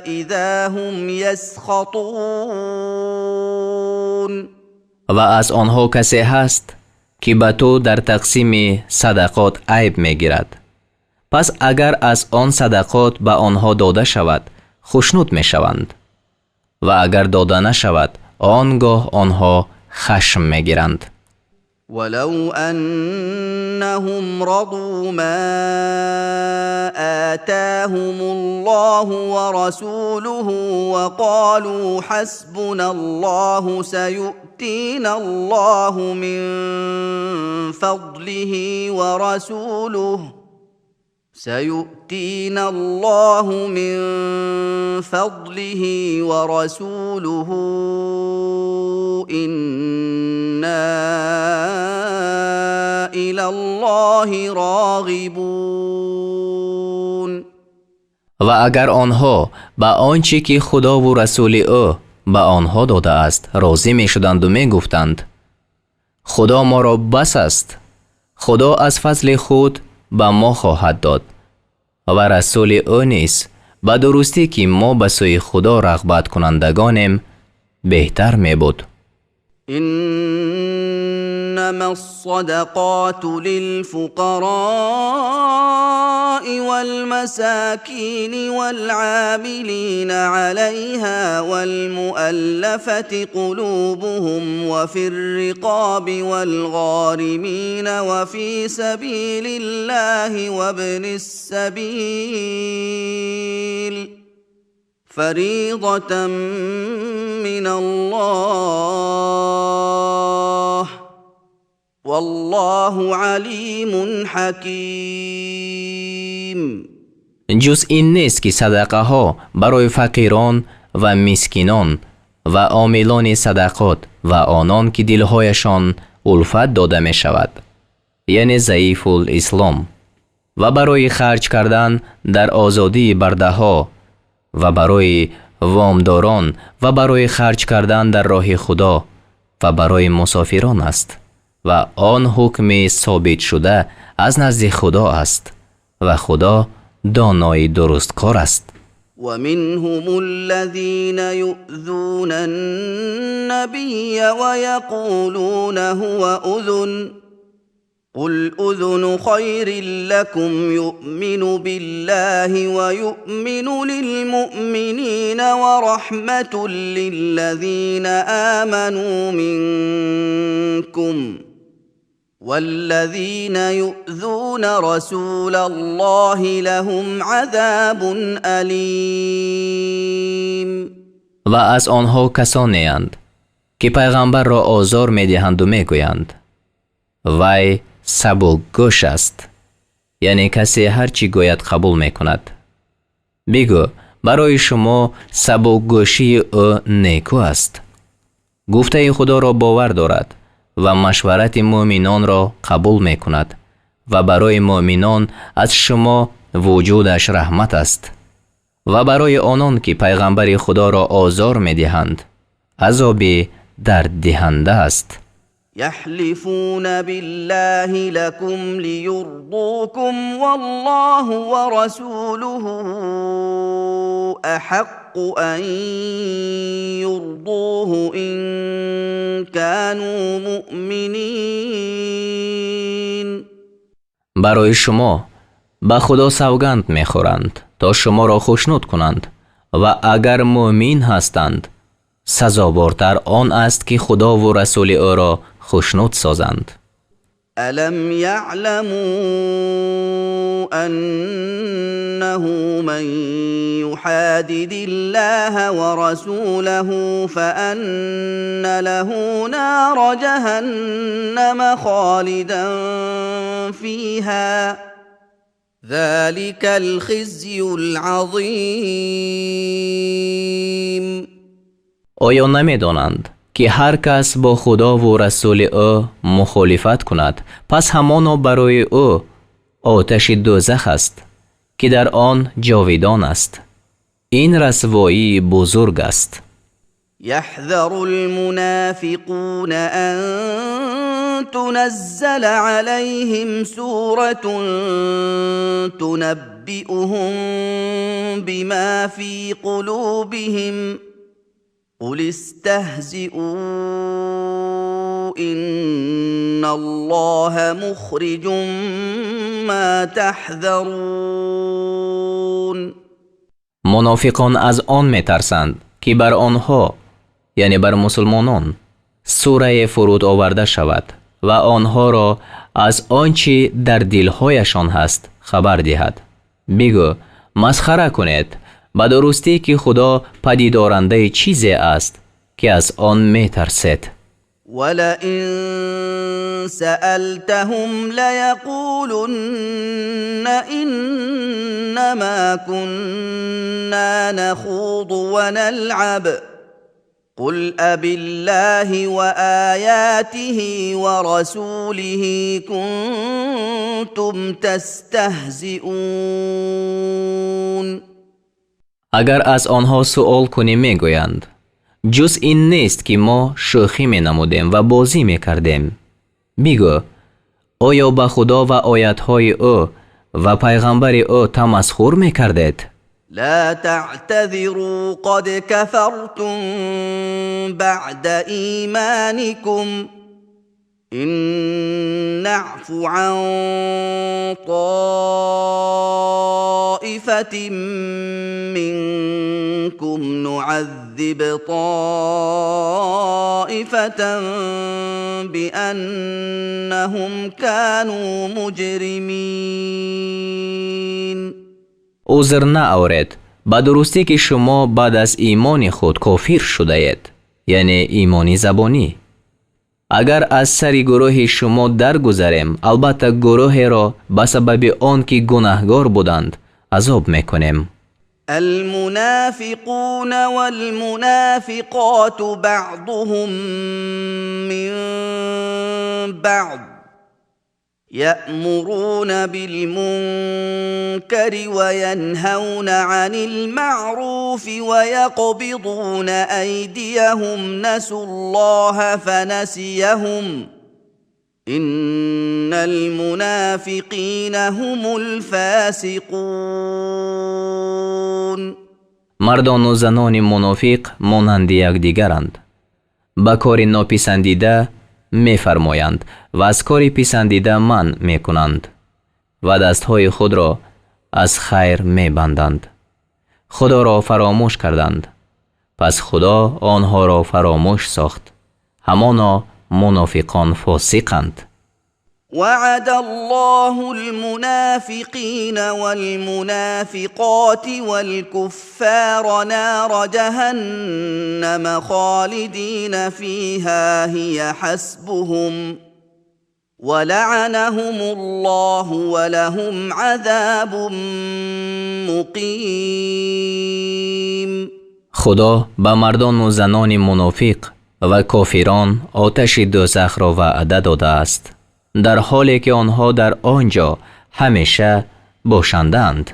Speaker 2: إذا هم يسخطون.
Speaker 1: و از آنها کسی هست که به تو در تقسیم صدقات عیب میگیرد، پس اگر از آن صدقات به آنها داده شود хушнуд мешаванд ва агар дода нашавад, он гоҳ онҳо хашм мегиранд.
Speaker 2: ولو أنهم رضوا ما آتاهم الله ورسوله وقالوا حسبنا الله سيؤتينا الله من فضله ورسوله سيؤتينا الله من فضله ورسوله إنا إلى الله راغبون.
Speaker 1: و اگر آنها به آنچه که خدا و رسول او به آنها داده است راضی می شدند و می گفتند خدا ما را بس است، خدا از فضل خود به ما خواهد داد و رسول او نیز، به درستی که ما به سوی خدا رغبت کنندگانیم، بهتر می بود.
Speaker 2: انما الصدقات للفقراء والمساكين والعاملين عليها والمؤلفة قلوبهم وفي الرقاب والغارمين وفي سبيل الله وابن السبيل فريضة من الله والله عليم حكيم.
Speaker 1: جز این نیست که صدقه ها برای فقیران و مسکینان و عاملان صدقات و آنان که دلهایشان الفت داده می شود، یعنی ضعیف الاسلام، و برای خرج کردن در آزادی برده ها و برای وامداران و برای خرج کردن در راه خدا و برای مسافران است و آن حکم ثابت شده از نزد خدا است و خدا دانای درستکار است.
Speaker 2: ومنهم الذين يؤذون النبي ويقولون هو أذن قل أذن خير لكم يؤمن بالله ويؤمن للمؤمنين ورحمة للذين آمنوا منكم والذين يؤذون رسول الله لهم عذاب أليم.
Speaker 1: و از آنها کسانی اند که پیغمبر را آزار می‌دهند و می‌گویند وی سبک گوش است، یعنی کسی هر چی گوید قبول میکند. بگو برای شما سبک گوشی او نیکو است. گفته خدا را باور دارد و مشورت مؤمنان را قبول میکند و برای مؤمنان از شما وجودش رحمت است و برای آنان که پیغمبر خدا را آزار میدهند عذاب درد دهنده است.
Speaker 2: يحلفون بالله لكم ليرضوكم والله ورسوله أحق أن يرضوه إن كانوا مؤمنين.
Speaker 1: برای شما به خدا سوگند میخورند تا شما را خوشنود کنند و اگر مؤمن هستند سزاوارتر آن است که خدا و رسول او را خوشنود سازند.
Speaker 2: الم يعلموا انه من يحادد الله ورسوله فان له نار جهنم خالدا فيها ذلك الخزي العظيم.
Speaker 1: آیا نمیدانند که هر کس با خدا و رسول او مخالفت کند پس همانا برای او آتش دوزخ است که در آن جاویدان است. این رسوایی بزرگ است.
Speaker 2: يحذر المنافقون أن تنزل عليهم سورة تنبئهم بما في قلوبهم قل استهزئوا إن الله مخرج ما تحذرون.
Speaker 1: Мунофиқон аз он метарсанд, ки бар онҳо, яъне бар мусулмонон, сурае фуруд оварда шавад ва онҳоро аз он чӣ дар дилҳояшон ҳаст хабар диҳад. Бигӯ: масхара кунед, ба дурустӣ ки Худо падидорандаи чизе аст, ки аз он метарсед.
Speaker 2: ولئن سألتهم ليقولن إنما كنا نخوض ونلعب قل أبالله وآياته ورسوله كنتم تستهزئون.
Speaker 1: Агар аз онҳо суол кунӣ, мегӯянд: ҷуз ин нест, ки мо шӯхӣ менамудем ва бозӣ мекардем. Бигӯ: оё ба Худо ва оятҳои ӯ ва пайғамбари ӯ тамасхур мекардед?
Speaker 2: لا تعتذروا قد كفرتم بعد إيمانكم إن نعف عن طائفة منكم نعذب طائفة بأنهم كانوا مجرمين.
Speaker 1: Узр наоред, ба дурустӣ ки шумо баъд аз имони худ кофир шудаед, яъне имони забонӣ. Агар аз сари гурӯҳи шумо даргузарем, албатта гурӯҳеро ба сабаби он ки гунаҳгор буданд азоб мекунем.
Speaker 2: المنافقون والمنافقات بعضهم من بعض يأمرون بالمنكر وينهون عن المعروف ويقبضون أيديهم نسوا الله فنسيهم إن المنافقين هم الفاسقون.
Speaker 1: Мардону занони мунофиқ монанди якдигаранд, ба кори нописандида мефармоянд ва аз кори писандида манъ мекунанд ва дастҳои худро аз хайр мебанданд. Худоро фаромӯш карданд, пас Худо онҳоро фаромӯш сохт. Ҳамоно мунофиқон фосиқанд.
Speaker 2: وعد الله المنافقين والمنافقات والكفار نار جهنم خالدين فيها هي حسبهم ولعنهم الله ولهم عذاب مقيم.
Speaker 1: Худо ба мардону занони мунофиқ ва кофирон оташи дӯзахро ваъда додааст, дар ҳоле ки онҳо дар он ҷо ҳамеша бошандаанд.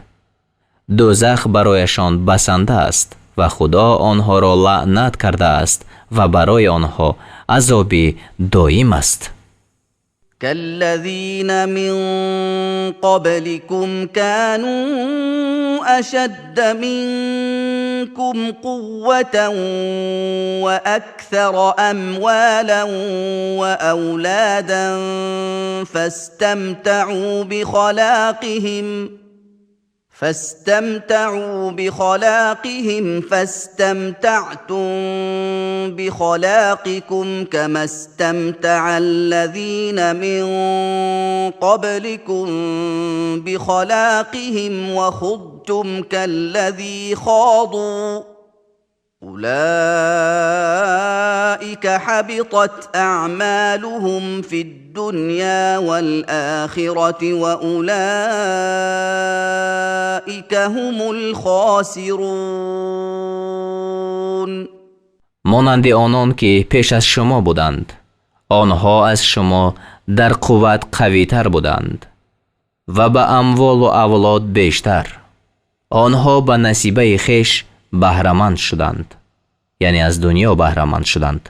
Speaker 1: Дӯзах барояшон басанда аст ва Худо онҳоро лаънат кардааст ва барои онҳо азоби доим аст.
Speaker 2: كالذين من قبلكم كانوا أشد منكم قوة وأكثر أموالا وأولادا فاستمتعوا بخلاقهم فاستمتعتم بخلاقكم كما استمتع الذين من قبلكم بخلاقهم وخضتم كالذي خاضوا أولئك حبطت أعمالهم في الدنيا والآخرة وأولئك هم الخاسرون.
Speaker 1: Монанди онон ки пеш аз шумо буданд, онҳо аз шумо дар қувват қавитар буданд ва ба амволу авлод бештар. Онҳо ба насибаи хеш баҳраманд шуданд, яъне аз дунё баҳраманд шуданд,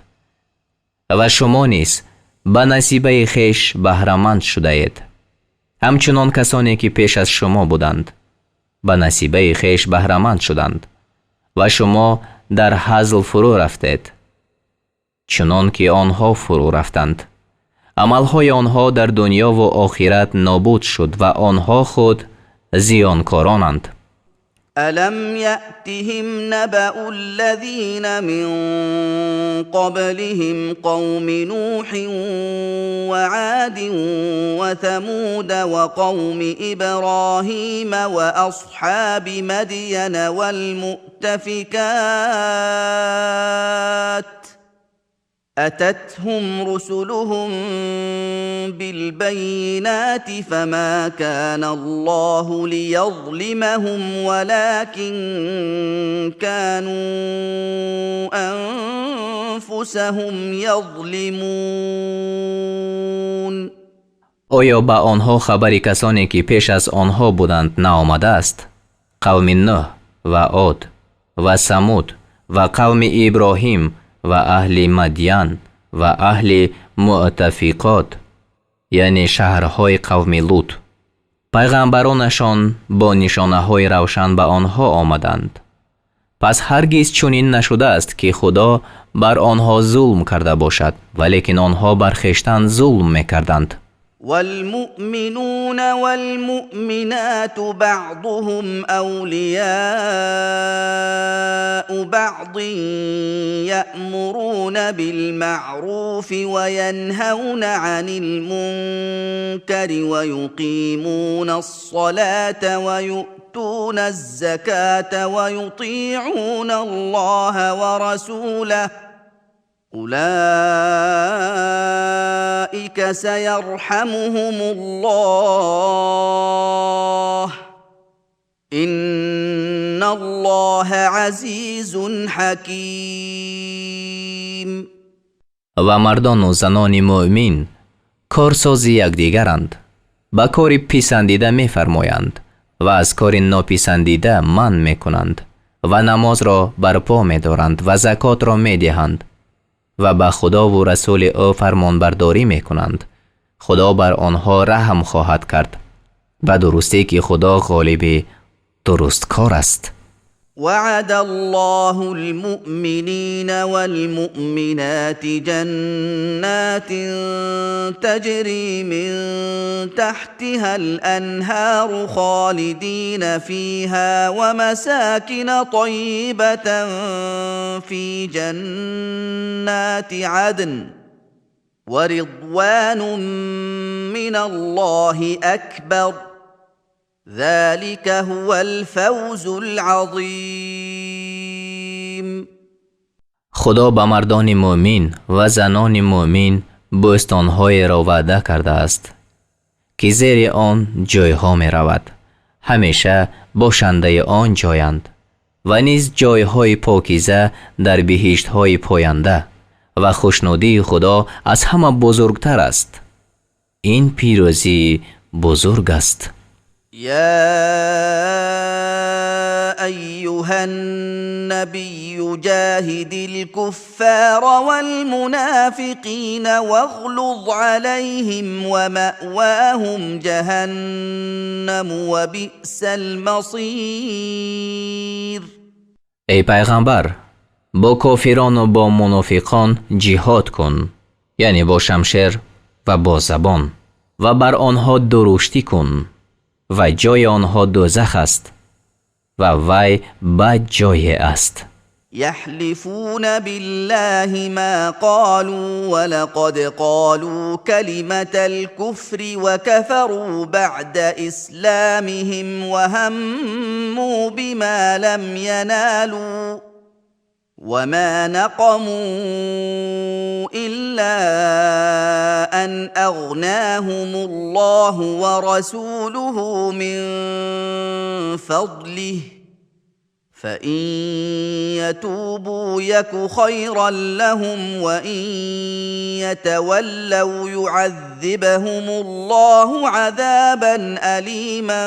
Speaker 1: ва шумо низ ба насибаи хеш баҳраманд шудаед, ҳамчунон касоне ки пеш аз шумо буданд ба насибаи хеш баҳраманд шуданд, ва шумо дар ҳазл фурӯ рафтед, чунон ки онҳо фурӯ рафтанд. Амалҳои онҳо дар дунёву охират нобуд шуд ва онҳо худ зиёнкоронанд.
Speaker 2: ألم يأتهم نبأ الذين من قبلهم قوم نوح وعاد وثمود وقوم إبراهيم وأصحاب مدين والمؤتفكات أتتهم رسلهم بالبينات فما كان الله ليظلمهم ولكن كانوا أنفسهم يظلمون.
Speaker 1: Оё ба онҳо хабари касоне, ки пеш аз онҳо буданд, наомадааст? Қавми Нӯҳ ва Од ва Самуд ва қавми Иброҳим ва аҳли Мадян ва аҳли Муътафиқот, яъне шаҳрҳои қавми Лут. Пайғамбаронашон бо нишонаҳои равшан ба онҳо омаданд. Пас ҳаргиз чунин нашудааст, ки Худо бар онҳо зулм карда бошад, валекин онҳо бар хештан зулм мекарданд.
Speaker 2: والمؤمنون والمؤمنات بعضهم أولياء بعض يأمرون بالمعروف وينهون عن المنكر ويقيمون الصلاة ويؤتون الزكاة ويطيعون الله ورسوله أولئك سيرحمهم الله إن الله عزيز حكيم.
Speaker 1: Ва мардону занони муъмин корсози якдигаранд, ба кори писандида мефармоянд ва аз кори нописандида манъ мекунанд ва намозро барпо медоранд ва закотро медиҳанд ва ба Худову расули ӯ фармонбардорӣ мекунанд. Худо бар онҳо раҳм хоҳад кард. Ба дурустӣ, ки Худо ғолиби дурусткор аст.
Speaker 2: وعد الله المؤمنين والمؤمنات جنات تجري من تحتها الأنهار خالدين فيها ومساكن طيبة في جنات عدن ورضوان من الله أكبر ذلك هو الفوز العظيم.
Speaker 1: Худо ба мардони муъмин ва занони муъмин бӯстонҳоеро ваъда кардааст, ки зери он ҷойҳо меравад, ҳамеша бошандаи он ҷоянд, ва низ ҷойҳои покиза дар биҳиштҳои поянда, ва хушнудии Худо аз ҳама бузургтар аст. Ин пирӯзии бузург аст.
Speaker 2: يا أيها النبي جاهد الكفار والمنافقين واغلظ عليهم ومأواهم جهنم وبئس المصير.
Speaker 1: Эй пайғамбар, бо кофирону бо мунофиқон ҷиҳод кун, яъне бо шамшер ва бо забон, ва бар онҳо дуруштӣ кун, ва ҷои онҳо дӯзах аст, ва вай бад ҷое аст.
Speaker 2: يحلفون بالله ما قالوا ولقد قالوا كلمة الكفر وكفروا بعد إسلامهم وهموا بما لم ينالوا وما نقموا إلا أن أغناهم الله ورسوله من فضله فإن يتوبوا يك خيرا لهم وإن يتولوا يعذبهم الله عذابا أليما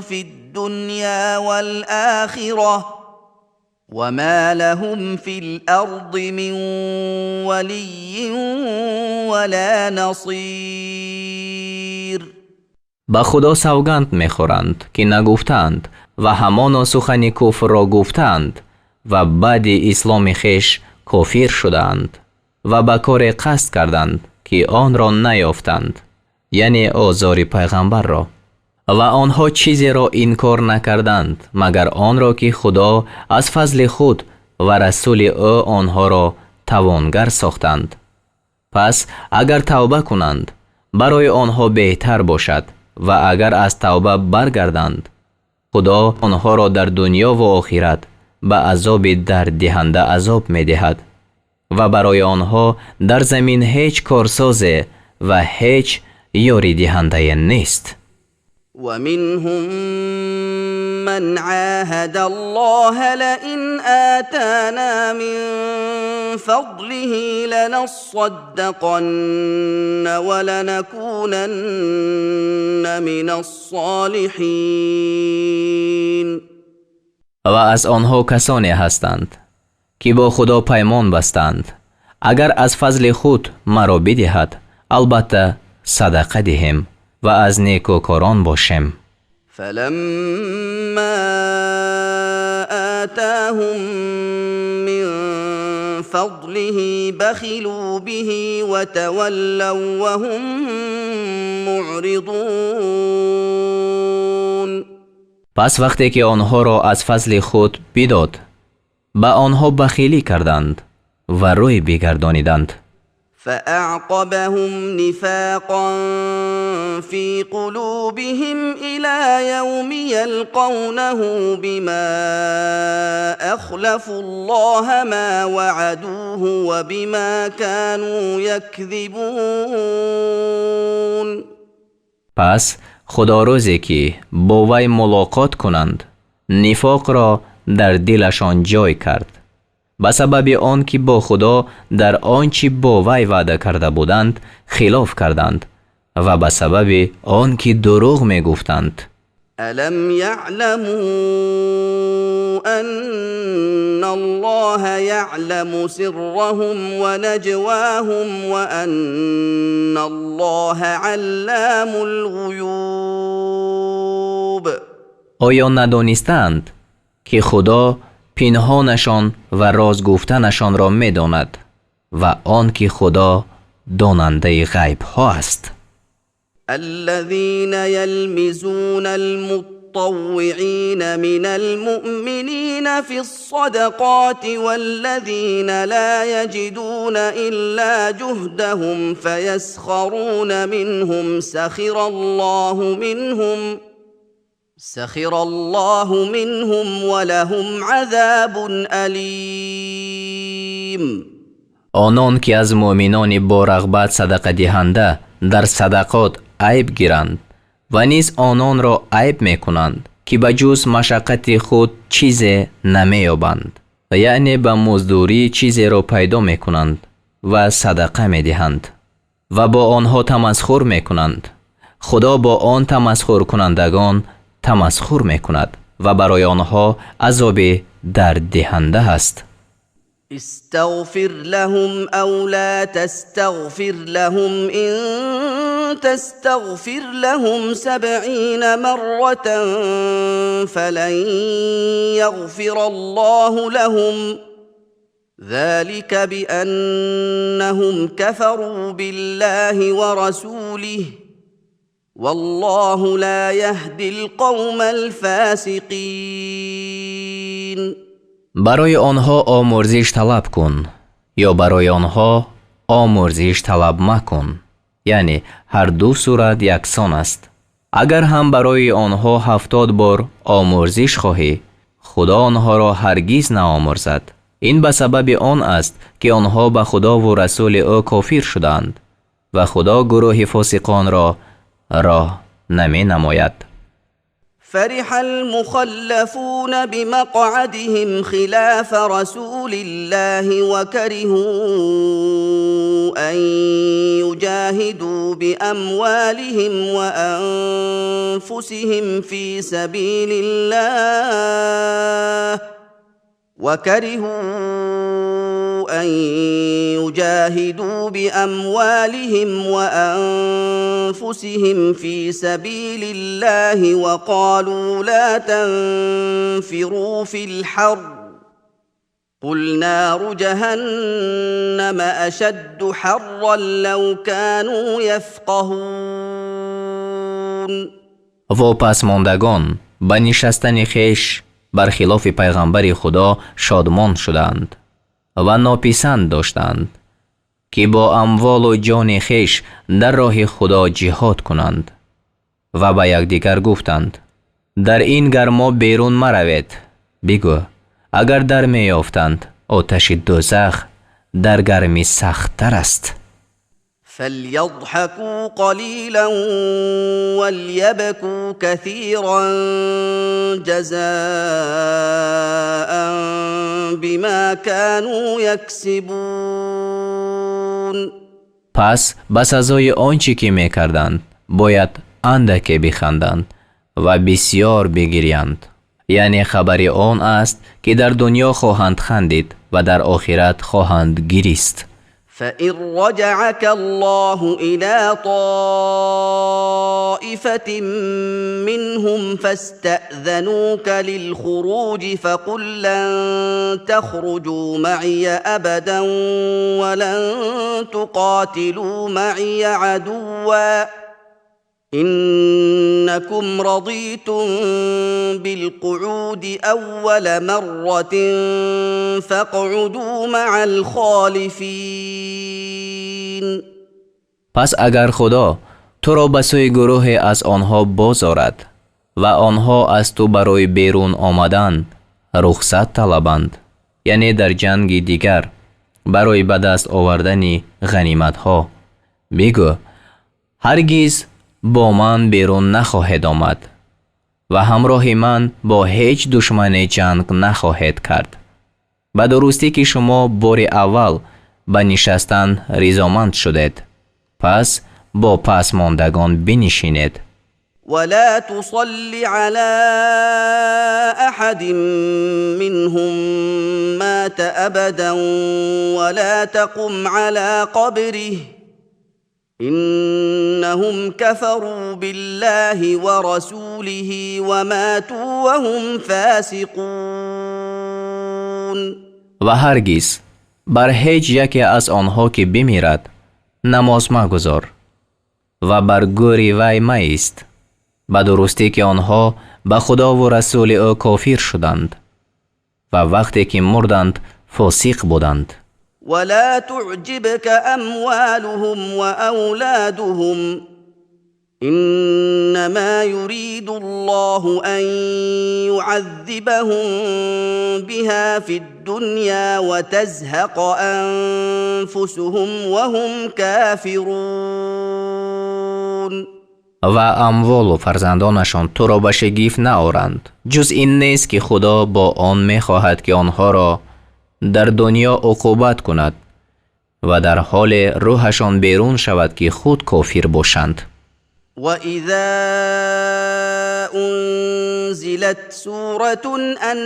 Speaker 2: في الدنيا والآخرة وما لهم في الأرض من ولي ولا نصير.
Speaker 1: Ба Худо савганд мехӯранд, ки нагуфтаанд, ва ҳамоно сухани куфрро гуфтаанд ва баъди исломи хеш кофир шудаанд ва ба коре қасд карданд, ки онро наёфтанд, яъне озори пайғамбарро. و آنها چیزی را انکار نکردند مگر آن را که خدا از فضل خود و رسول او آنها را توانگر ساختند. پس اگر توبه کنند برای آنها بهتر باشد و اگر از توبه برگردند خدا آنها را در دنیا و آخرت به عذاب درددهنده عذاب می‌دهد و برای آنها در زمین هیچ کارساز و هیچ یاری دهنده نیست.
Speaker 2: ومنهم من عاهد الله لئن آتانا من فضله لنصدقن ولنكونن من الصالحین.
Speaker 1: و از آنها کسانی هستند که با خدا پیمان بستند اگر از فضل خود مرا بدهد البته صدقه دهیم و از نیکوکاران باشیم.
Speaker 2: فلما آتاهم من فضله بخلوا به وتولوا وهم معرضون.
Speaker 1: پس وقتی که آنها را از فضل خود بداد به آنها بخیلی کردند و روی بگردانیدند.
Speaker 2: فأعقبهم نفاقا في قلوبهم إلى يوم يلقونه بما أخلفوا الله ما وعدوه وبما كانوا يكذبون.
Speaker 1: پس خدا روزی که با وی ملاقات کنند نفاق را در دلشان جای کرد به سبب آن که با خدا در آنچه با وی وعده کرده بودند خلاف کردند و به سبب آن که دروغ می گفتند.
Speaker 2: الم یعلموا ان الله یعلم سرهم و نجواهم و ان الله علام الغیوب.
Speaker 1: آیا ندانستند که خدا پنهانشان و راز گفتنشان را می‌داند و آن که خدا داننده غیب ها است.
Speaker 2: الذين يلمزون المطوعين من المؤمنين في الصدقات والذين لا يجدون إلا جهدهم فيسخرون منهم سخر الله منهم ولهم عذاب أليم.
Speaker 1: آنان که از مؤمنان با رغبت صدقه دهنده در صدقات عیب گیرند و نیز آنان را عیب میکنند که به جز مشقت خود چیز نمییابند، یعنی به مزدوری چیزی را پیدا میکنند و صدقه میدهند و با آنها تمسخر میکنند. خدا با آن تمسخر کنندگان تمسخر میکند و برای آنها عذاب درددهنده است.
Speaker 2: استغفر لهم او لا تستغفر لهم ان تستغفر لهم 70 مرة فلن يغفر الله لهم ذلك بأنهم كفروا بالله ورسوله والله لا يهدي القوم الفاسقين.
Speaker 1: برای آنها آمرزش طلب کن یا برای آنها آمرزش طلب مکن، یعنی هر دو صورت یکسان است. اگر هم برای آنها 70 بار آمرزش خواهی، خدا آنها را هرگز نآمرزد. این به سبب آن است که آنها به خدا و رسول او کافر شدند و خدا گروه فاسقان را راه نمی نماید.
Speaker 2: فرح المخلفون بمقعدهم خلاف رسول الله وكرهوا أن يجاهدوا بأموالهم وأنفسهم في سبيل الله وكرهوا أن يجاهدوا بأموالهم وأنفسهم في سبيل الله وقالوا لا تنفروا في الحر قل نار جهنم أشد حرا لو كانوا يفقهون.
Speaker 1: Вопасмондагон ба нишастани хеш бар хилофи пайғамбари Худо шодмон шуданд ва нописанд доштанд, ки бо амволу ҷони хеш дар роҳи Худо ҷиҳод кунанд ва ба якдигар гуфтанд: дар ин гармо берун маравед. Бигӯ: агар дар меёфтанд, оташи дӯзах дар гармӣ сахттар аст.
Speaker 2: فليضحكوا قليلا وليبكوا كثيرا جزاء بما كانوا يكسبون.
Speaker 1: Пас ба сазои он чӣ ки мекарданд, бояд андаке биханданд ва бисёр бигирянд. Яъне хабари он аст, ки дар дунё хоҳанд хандид ва дар охират хоҳанд гирист.
Speaker 2: فإن رجعك الله إلى طائفة منهم فاستأذنوك للخروج فقل لن تخرجوا معي أبدا ولن تقاتلوا معي عدوا إنكم رضيتم بالقعود أول مرة فاقعدوا مع الخالفين.
Speaker 1: Пас агар Худо туро ба сӯи гурӯҳе аз онҳо боз орад ва онҳо аз ту барои берун омадан рухсат талабанд, яъне дар ҷанги дигар барои ба даст овардани ғаниматҳо, бигӯ: ҳаргиз бо ман берун нахоҳед омад ва ҳамроҳи ман бо ҳеҷ душмане ҷанг нахоҳед кард. Ба дурустӣ, ки шумо бори аввал ба нишастан ризоманд шудед, пас бо пасмондагон бинишинед.
Speaker 2: ولا تصل على احد منهم مات ابدا ولا تقم على قبره انهم كفروا بالله ورسوله وماتوا وهم فاسقون.
Speaker 1: Ва ҳаргиз бар ҳеҷ яке аз онҳо, ки бимирад, намоз магузор ва бар гӯри вай маист. Ба дурустӣ, ки онҳо ба Худову расули ӯ кофир шуданд ва вақте ки мурданд, фосиқ буданд.
Speaker 2: ولا تعجبك اموالهم واولادهم انما يريد الله ان يعذبهم بها في الدنيا وتزهق انفسهم وهم كافرون.
Speaker 1: Ва амволу фарзандонашон туро ба шигифт наоранд. Ҷуз ин нест, ки Худо бо он мехоҳад, ки онҳоро дар дунё уқубат кунад ва дар ҳоле рӯҳашон берун шавад, ки худ кофир бошанд.
Speaker 2: واذا انزلت سوره ان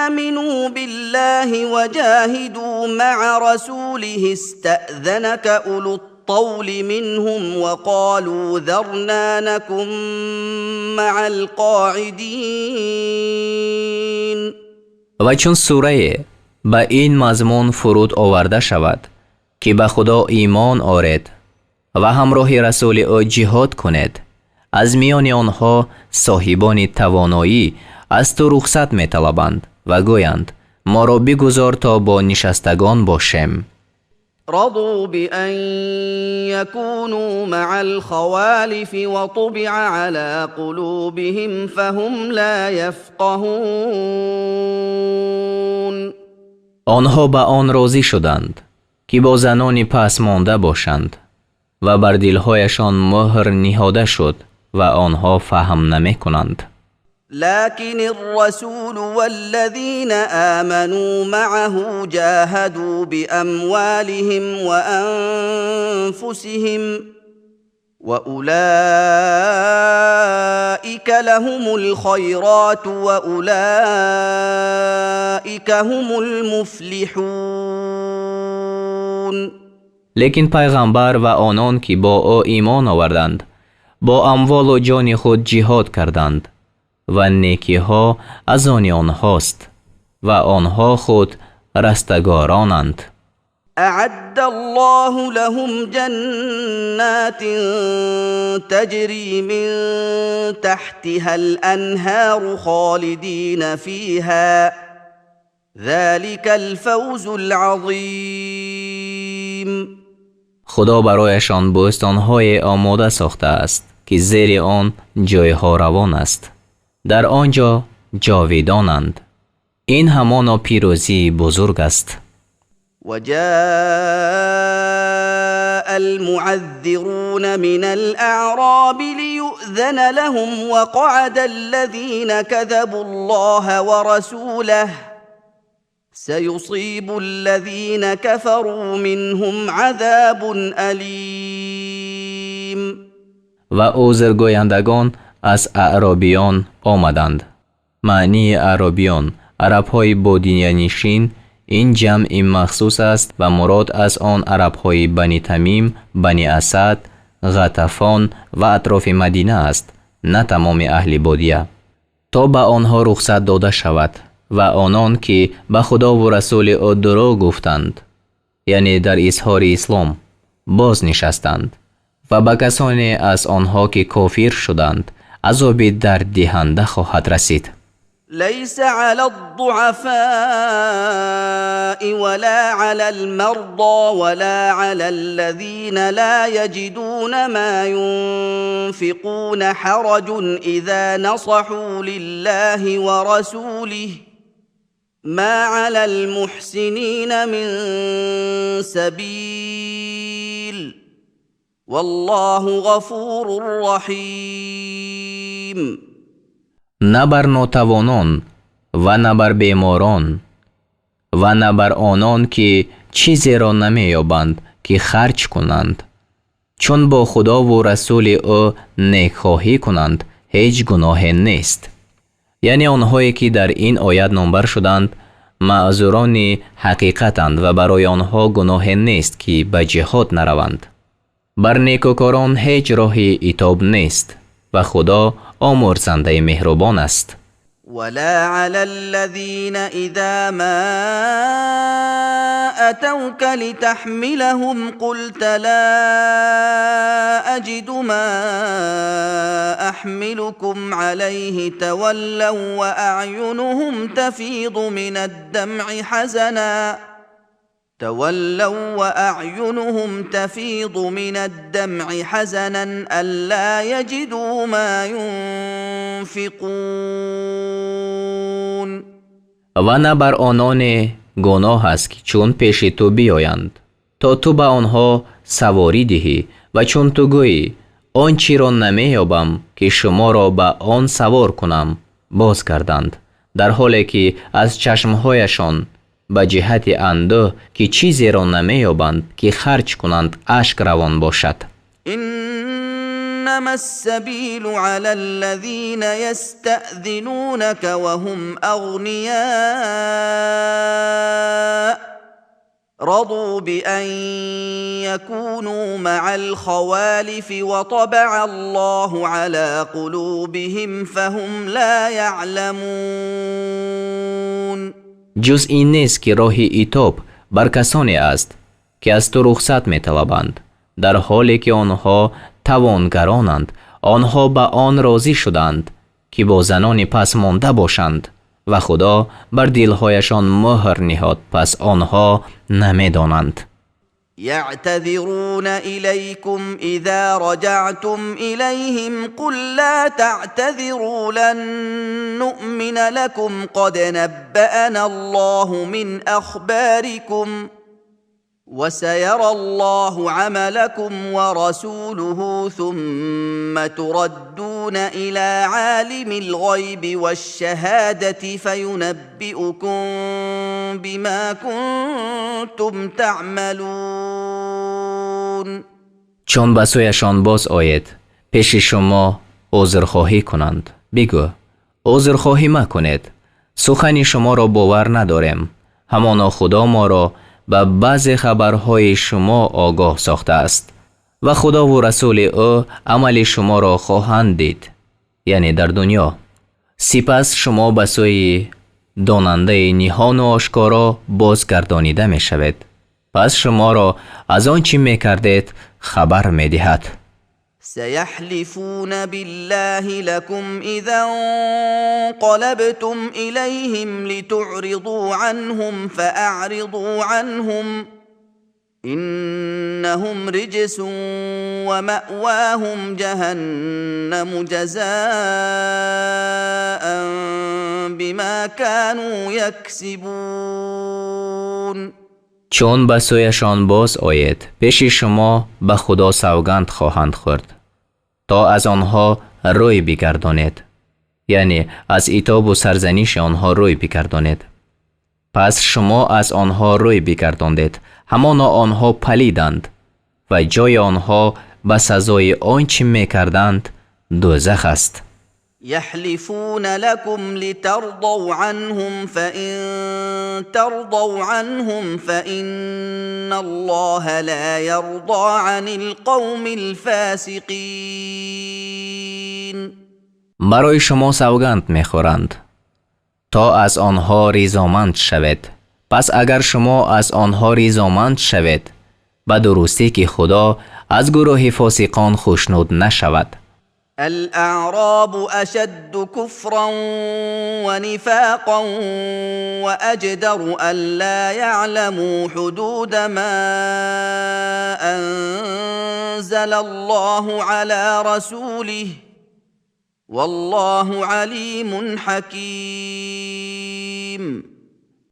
Speaker 2: امنوا بالله وجاهدوا مع رسوله استاذنك اولو الطول منهم وقالوا ذرنا نكن مع القاعدين.
Speaker 1: Ва чун сурае ба ин мазмун фуруд оварда шавад, ки ба Худо имон оред ва ҳамроҳи расули ӯ ҷиҳод кунед, аз миёни онҳо соҳибони тавоноӣ аз ту рухсат металабанд ва гӯянд: моро бигузор, то бо нишастагон бошем.
Speaker 2: رضوا بأن يكونوا مع الخوالف وطبع على قلوبهم فهم لا يفقهون.
Speaker 1: Онҳо ба он розӣ шуданд, ки бо занони пасмонда бошанд, ва бар дилҳояшон мӯҳр ниҳода шуд ва онҳо фаҳм намекунанд.
Speaker 2: لكن الرسول والذين امنوا معه جاهدوا باموالهم وانفسهم واولئك لهم الخيرات واولئك هم المفلحون.
Speaker 1: Лекин пайғамбар ва онон, ки бо ӯ имон оварданд, бо амволу ҷони худ ҷиҳод карданд ва некиҳо аз они онҳост ва онҳо худ растагоронанд.
Speaker 2: أعد الله لهم جنات تجري من تحتها الأنهار خالدين فيها ذلك الفوز العظيم.
Speaker 1: Худо барояшон бӯстонҳое омода сохтааст, ки зери он ҷойҳо равон аст, дар он ҷо ҷовидонанд. Ин ҳамоно пирӯзии бузург аст.
Speaker 2: وجاء المعذرون من الأعراب ليؤذن لهم وقعد الذين كذبوا الله ورسوله سيصيب الذين كفروا منهم عذاب أليم.
Speaker 1: Ва узргӯяндагон аз аъробиён омаданд. Маънии аъробиён — арабҳои бодиянишин. Ин ҷамъи махсус аст ва мурод аз он арабҳои Бани Тамим, Бани Асад, Ғатафон ва атрофи Мадина аст, на тамоми аҳли бодия, то ба онҳо рухсат дода шавад. Ва онон, ки ба Худову расули ӯ дурӯғ гуфтанд, яъне дар изҳори ислом, боз нишастанд, ва ба касоне аз онҳо, ки кофир шуданд, азоби дарддиҳанда хоҳад расид.
Speaker 2: ليس على الضعفاء ولا على المرضى ولا على الذين لا يجدون ما ينفقون حرج اذا نصحوا لله ورسوله، ما على المحسنين من سبيل، والله غفور رحيم.
Speaker 1: На бар нотавонон ва на бар беморон ва на бар онон, ки чизеро намеёбанд, ки харҷ кунанд, чун бо Худову расули ӯ некхоҳӣ кунанд, ҳеҷ гуноҳе нест. Яъне онҳое, ки дар ин оят номбар шуданд, маъзурони ҳақиқатанд ва барои онҳо гуноҳе нест, ки ба ҷиҳод нараванд. Бар некӯкорон ҳеҷ роҳи итоб нест ва Худо омӯрзандаи меҳрубон аст.
Speaker 2: ولا على الذين اذا ما اتوك لتحملهم قلت لا اجد ما احملكم عليه تولوا واعينهم تفيض من الدمع حزنا تولوا واعينهم تفيض من الدمع حزنا الا يجدوا ما ينفقون.
Speaker 1: Ва на бар ононе гуноҳ аст, ки чун пеши ту биёянд, то ту ба онҳо саворӣ диҳӣ, ва чун ту гӯӣ: «Он чиро намеёбам, ки шуморо ба он савор кунам», боз гарданд, дар ҳоле ки аз чашмҳояшон ба ҷиҳати андӯҳ, ки чизеро намеёбанд, ки харҷ кунанд, ашк равон бошад.
Speaker 2: انما السبيل على الذين يستاذنونك وهم اغنياء رضوا بان يكونوا مع الخوالف وطبع الله على قلوبهم فهم لا يعلمون.
Speaker 1: Ҷуз ин нест, ки роҳи итоб бар касоне аст, ки аз ту рухсат металабанд, дар ҳоле ки онҳо тавонгаронанд. Онҳо ба он розӣ шуданд, ки бо занони пасмонда бошанд, ва Худо бар дилҳояшон муҳр ниҳод, пас онҳо намедонанд.
Speaker 2: يعتذرون اليكم اذا رجعتم اليهم، قل لا تعتذروا لن نؤمن لكم قد نبانا الله من اخباركم وسيرى الله عملكم ورسوله ثم تردون الى عالم الغيب والشهاده فينبئكم بما كنتم تعملون.
Speaker 1: Чун ба сӯяшон боз оед, пеши шумо узрхоҳӣ кунанд, бигӯ: «Узрхоҳӣ макунед, сухани шуморо бовар надорем. Ҳамоно Худо моро ба баъзе хабарҳои шумо огоҳ сохтааст ва Худову расули ӯ амали шуморо хоҳанд дид, яъне дар дунё. Сипас шумо ба сӯи донандаи ниҳону ошкоро бозгардонида мешавед». Пас шуморо аз он чӣ мекардед хабар медиҳад.
Speaker 2: سيحلفون بالله لكم إذا انقلبتم إليهم لتعرضوا عنهم فأعرضوا عنهم إنهم رجس ومأواهم جهنم جزاء بما كانوا يكسبون.
Speaker 1: چون به سویشان باز آید پیش شما به خدا سوگند خواهند خورد تا از آنها روی بگردانید، یعنی از عتاب و سرزنش آنها روی بگردانید. پس شما از آنها روی بگرداندید، همانا آنها پلیدند و جای آنها به سزای آنچه میکردند دوزخ است.
Speaker 2: يحلفون لكم لترضوا عنهم فإن ترضوا عنهم فإن الله لا يرضى عن القوم الفاسقين.
Speaker 1: برای شما سوگند میخورند تا از آنها رضامند شوید. پس اگر شما از آنها رضامند شوید، به درستی که خدا از گروه فاسقان خوشنود نشود.
Speaker 2: الأعراب أشد كفرا ونفاقا وأجدر ألا يعلموا حدود ما أنزل الله على رسوله والله عليم حكيم.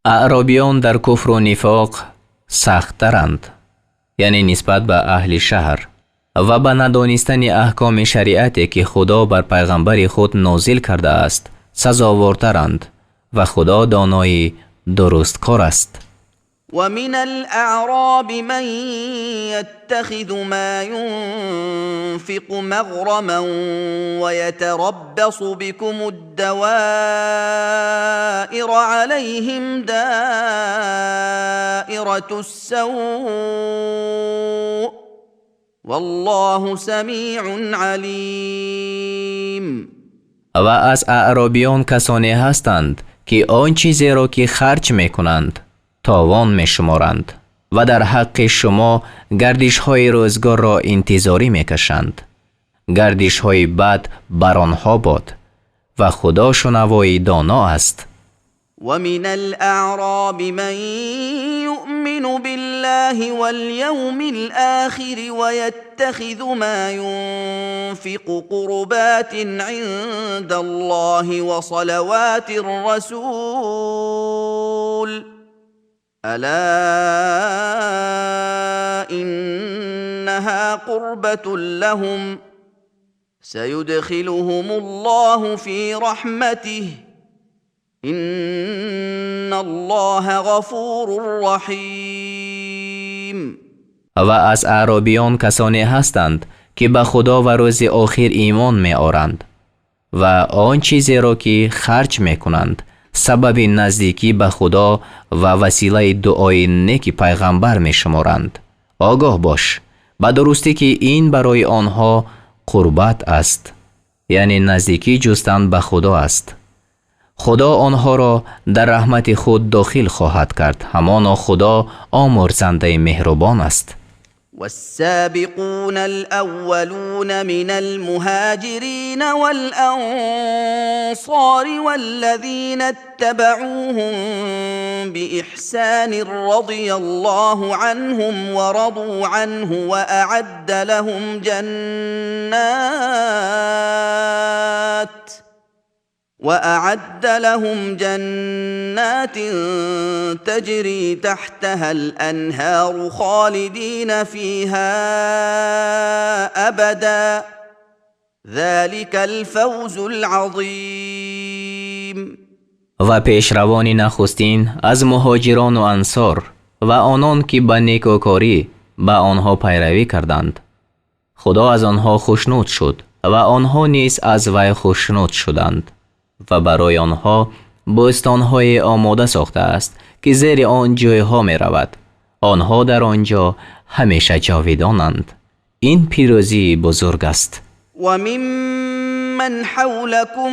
Speaker 1: اعرابیان در کفر و نفاق سخت‌ترند، یعنی نسبت به اهل شهر، و به ندانستن احکام شریعتی که خدا بر پیغمبر خود نازل کرده است سزاوارترند و خدا دانای درستکار است.
Speaker 2: ومن الأعراب من يتخذ ما ينفق مغرما ويتربص بكم الدوائر عليهم دائرة السوء والله سمیع علیم.
Speaker 1: و از اعرابیان کسانی هستند که آن چیزی را که خرج میکنند تاوان میشمارند و در حق شما گردش های روزگار را انتظاری میکشند. گردش های بد بر آنها باد و خدا شنوای دانا است.
Speaker 2: ومن الأعراب من يؤمن بالله واليوم الآخر ويتخذ ما ينفق قربات عند الله وصلوات الرسول ألا إنها قربة لهم سيدخلهم الله في رحمته إن الله غفور رحیم.
Speaker 1: و از اعرابیان کسانی هستند که به خدا و روز آخر ایمان می آرند و آن چیزی را که خرج می کنند سبب نزدیکی به خدا و وسیله دعای نیک پیغمبر می شمارند. آگاه باش به درستی که این برای آنها قربت است، یعنی نزدیکی جستن به خدا است. خدا آنها را در رحمت خود داخل خواهد کرد، همانا خدا آمرزنده مهربان است.
Speaker 2: والسابقون الأولون من المهاجرين والأنصار والذين اتبعوهم بإحسان رضي الله عنهم ورضوا عنه وأعد لهم جنات تجري تحتها الأنهار خالدين فيها أبدا ذلك الفوز العظیم.
Speaker 1: و پیشروان نخستین از مهاجران و انصار و آنان که به نیکوکاری به آنها پیروی کردند، خدا از آنها خوشنود شد و آنها نیز از وی خوشنود شدند و برای آنها بستان‌های آماده ساخته است که زیر آن جویها می رود. آنها در آنجا همیشه جاویدانند. این پیروزی بزرگ است.
Speaker 2: و ممن حولکم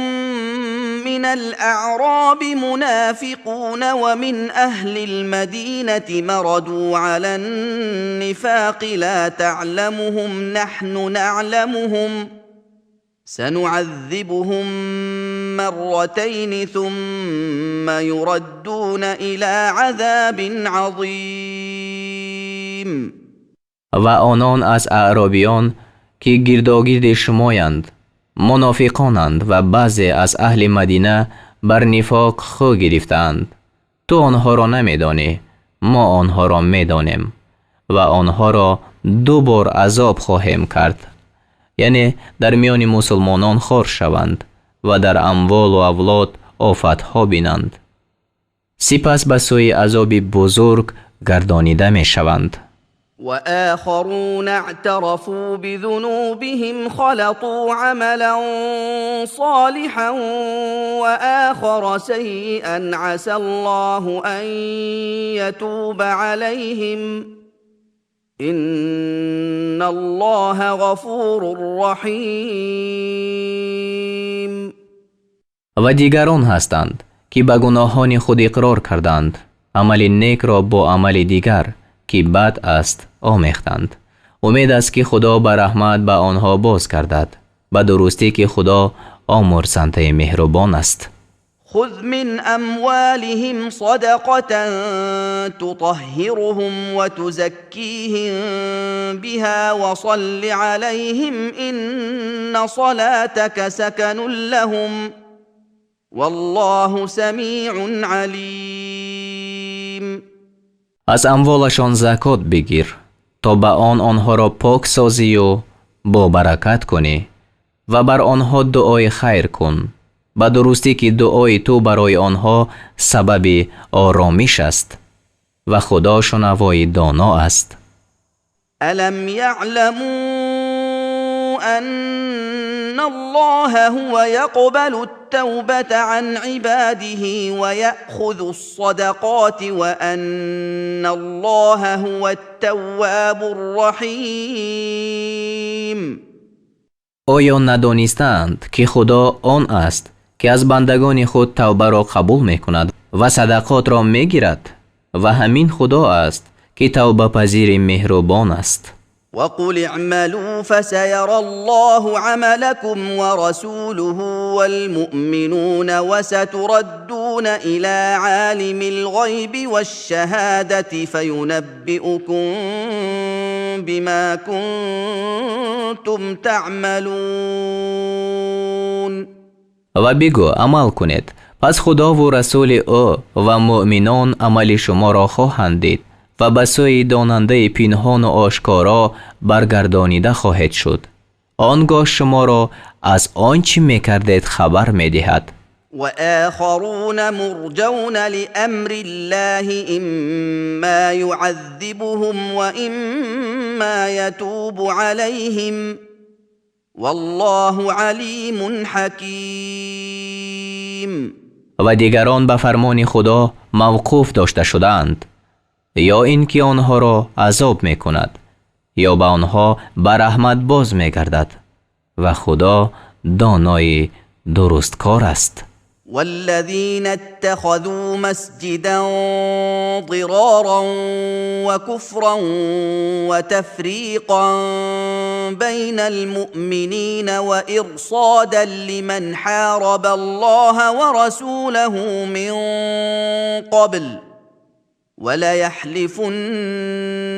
Speaker 2: من الأعراب منافقون ومن أهل المدينة مردوا على النفاق لا تعلمهم نحن نعلمهم سنعذبهم مرتين ثم يردون إلى عذاب عظيم.
Speaker 1: و آنان از اعرابیان که گرداگرد شمایند منافقانند و بعضی از اهل مدینه بر نفاق خو گرفتند. تو آنها را نمیدانی، ما آنها را میدانیم و آنها را دو بار عذاب خواهیم کرد، یعنی در میان مسلمانان خار شوند و در اموال و اولاد آفتها بینند، سپس به سوی عذاب بزرگ گردانیده می شوند.
Speaker 2: وآخرون اعترفوا بذنوبهم خلطوا عملا صالحا وآخر سيئا عسى الله أن يتوب عليهم إن الله غفور رحیم.
Speaker 1: و دیگران هستند که به گناهان خود اقرار کردند، عمل نیک را با عمل دیگر که بد است آمیختند. امید است که خدا به رحمت به آنها باز گردد، به درستی که خدا آمرزنده مهربان است.
Speaker 2: خذ من اموالهم صدقة تطهرهم وتزكيهم بها وصل عليهم إن صلاتك سكن لهم والله سميع عليم.
Speaker 1: از اموالشان زکات بگیر تا به آن آنها را پاک سازی و با برکت کنی و بر آنها دعای خیر کن، به درستی که دعای تو برای آنها سبب آرامش است و خدا شنوای دانا است.
Speaker 2: الم یعلموا ان الله هو یقبل التوبة عن عباده ویأخذ الصدقات وان الله هو التواب الرحیم.
Speaker 1: آیا ندانستند که خدا آن است که از بندگان خود توبه را قبول میکند و صدقات را میگیرد و همین خدا است که توبه پذیر مهربان است.
Speaker 2: وقل اعملوا فسيرى الله عملكم ورسوله والمؤمنون وستردون إلى عالم الغيب والشهادة فينبئكم بما كنتم تعملون.
Speaker 1: و بگو عمل کنید، پس خدا و رسول او و مؤمنان عمل شما را خواهند دید و به سوی داننده پنهان و آشکارا برگردانیده خواهید شد. آنگاه شما را از آنچه میکردید خبر میدهد.
Speaker 2: وآخرون مرجون لأمر الله إما يعذبهم وإما يتوب عليهم والله علیم حکیم.
Speaker 1: و دیگران به فرمان خدا موقوف داشته شدند، یا اینکه آنها را عذاب میکند یا به آنها به رحمت باز میگردد و خدا دانای درستکار است.
Speaker 2: والذین اتخذوا مسجدا ضرارا وكفرا وتفريقا بين المؤمنين وإرصادا لمن حارب الله ورسوله من قبل وليحلفن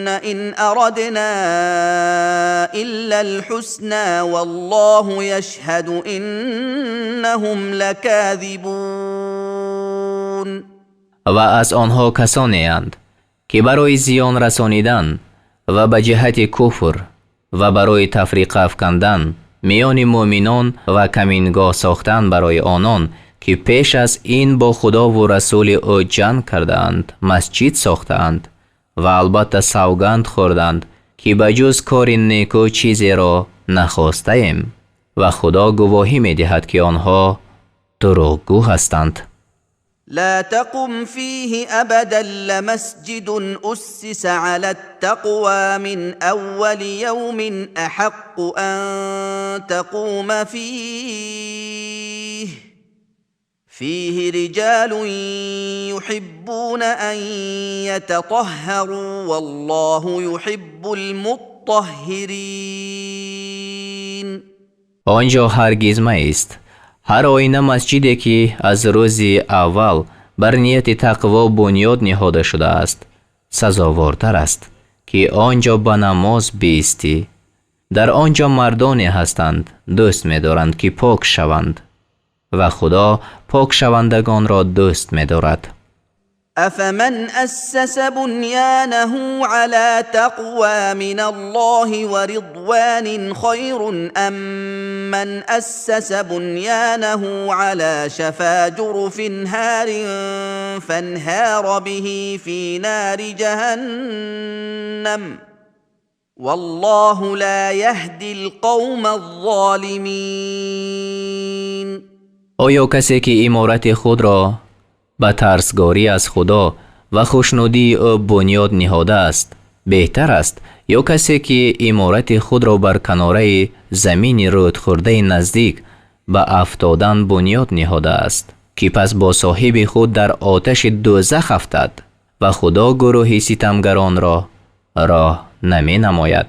Speaker 2: إن أردنا إلا الحسنى والله يشهد إنهم لكاذبون.
Speaker 1: و از آنها کسانی اند که برای زیان رسانیدن و به جهت کفر و برای تفریق افکندن میان مؤمنان و کمینگاه ساختن برای آنان که پیش از این با خدا و رسول او جنگ کردند مسجد ساختند و البته سوگند خوردند که به جز کار نیکو چیزی را نخواسته ایم و خدا گواهی می دهد که آنها دروغگو هستند.
Speaker 2: لا تقم فيه أبدا لمسجد أسس على التقوى من أول يوم أحق أن تقوم فيه فيه رجال يحبون أن يتطهروا والله يحب المطهرين.
Speaker 1: آنجا هرگز مایست. هر آینه مسجدی که از روز اول بر نیت تقوا بنیاد نهاده شده است سزاوارتر است که آنجا به نماز بیستی. در آنجا مردانی هستند دوست می‌دارند که پاک شوند و خدا پاک شوندگان را دوست می‌دارد.
Speaker 2: افمن اسس بنیانه على تقوى من الله ورضوان خیر ام من اسس بنیانه على شفا جرف هار فانهار به في نار جهنم والله لا يهدي القوم الظالمین.
Speaker 1: آیا کسی که عمارت خود را به ترسگاری از خدا و خوشنودی او بنیاد نهاده است بهتر است یا کسی که عمارت خود را بر کناره زمین رودخورده نزدیک به افتادن بنیاد نهاده است که پس با صاحب خود در آتش دوزخ افتد و خدا گروه ستمگران را راه نمی نماید؟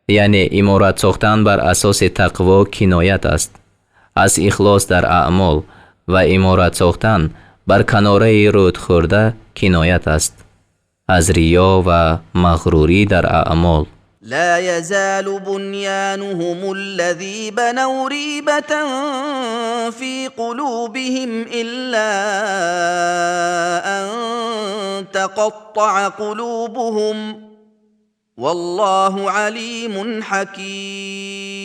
Speaker 1: یعنی عمارت ساختن بر اساس تقوا کنایت است از اخلاص در اعمال و عمارت ساختن بر کناره رودخورده کنایت است از ریا و مغروری در اعمال.
Speaker 2: لا يزال بنيانهم الذي بنوا ريبة في قلوبهم إلا أن تقطع قلوبهم والله عليم حكيم.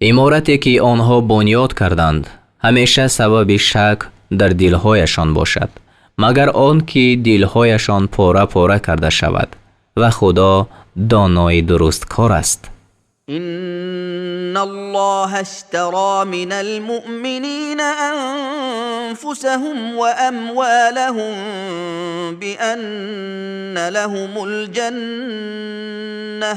Speaker 1: عمارتی که آنها بنیاد کردند همیشه سبب شک در دلهایشان باشد مگر آن که دلهایشان پاره پاره کرده شود و خدا دانای درست کار است.
Speaker 2: ان الله اشترى من المؤمنین انفسهم واموالهم بان لهم الجنه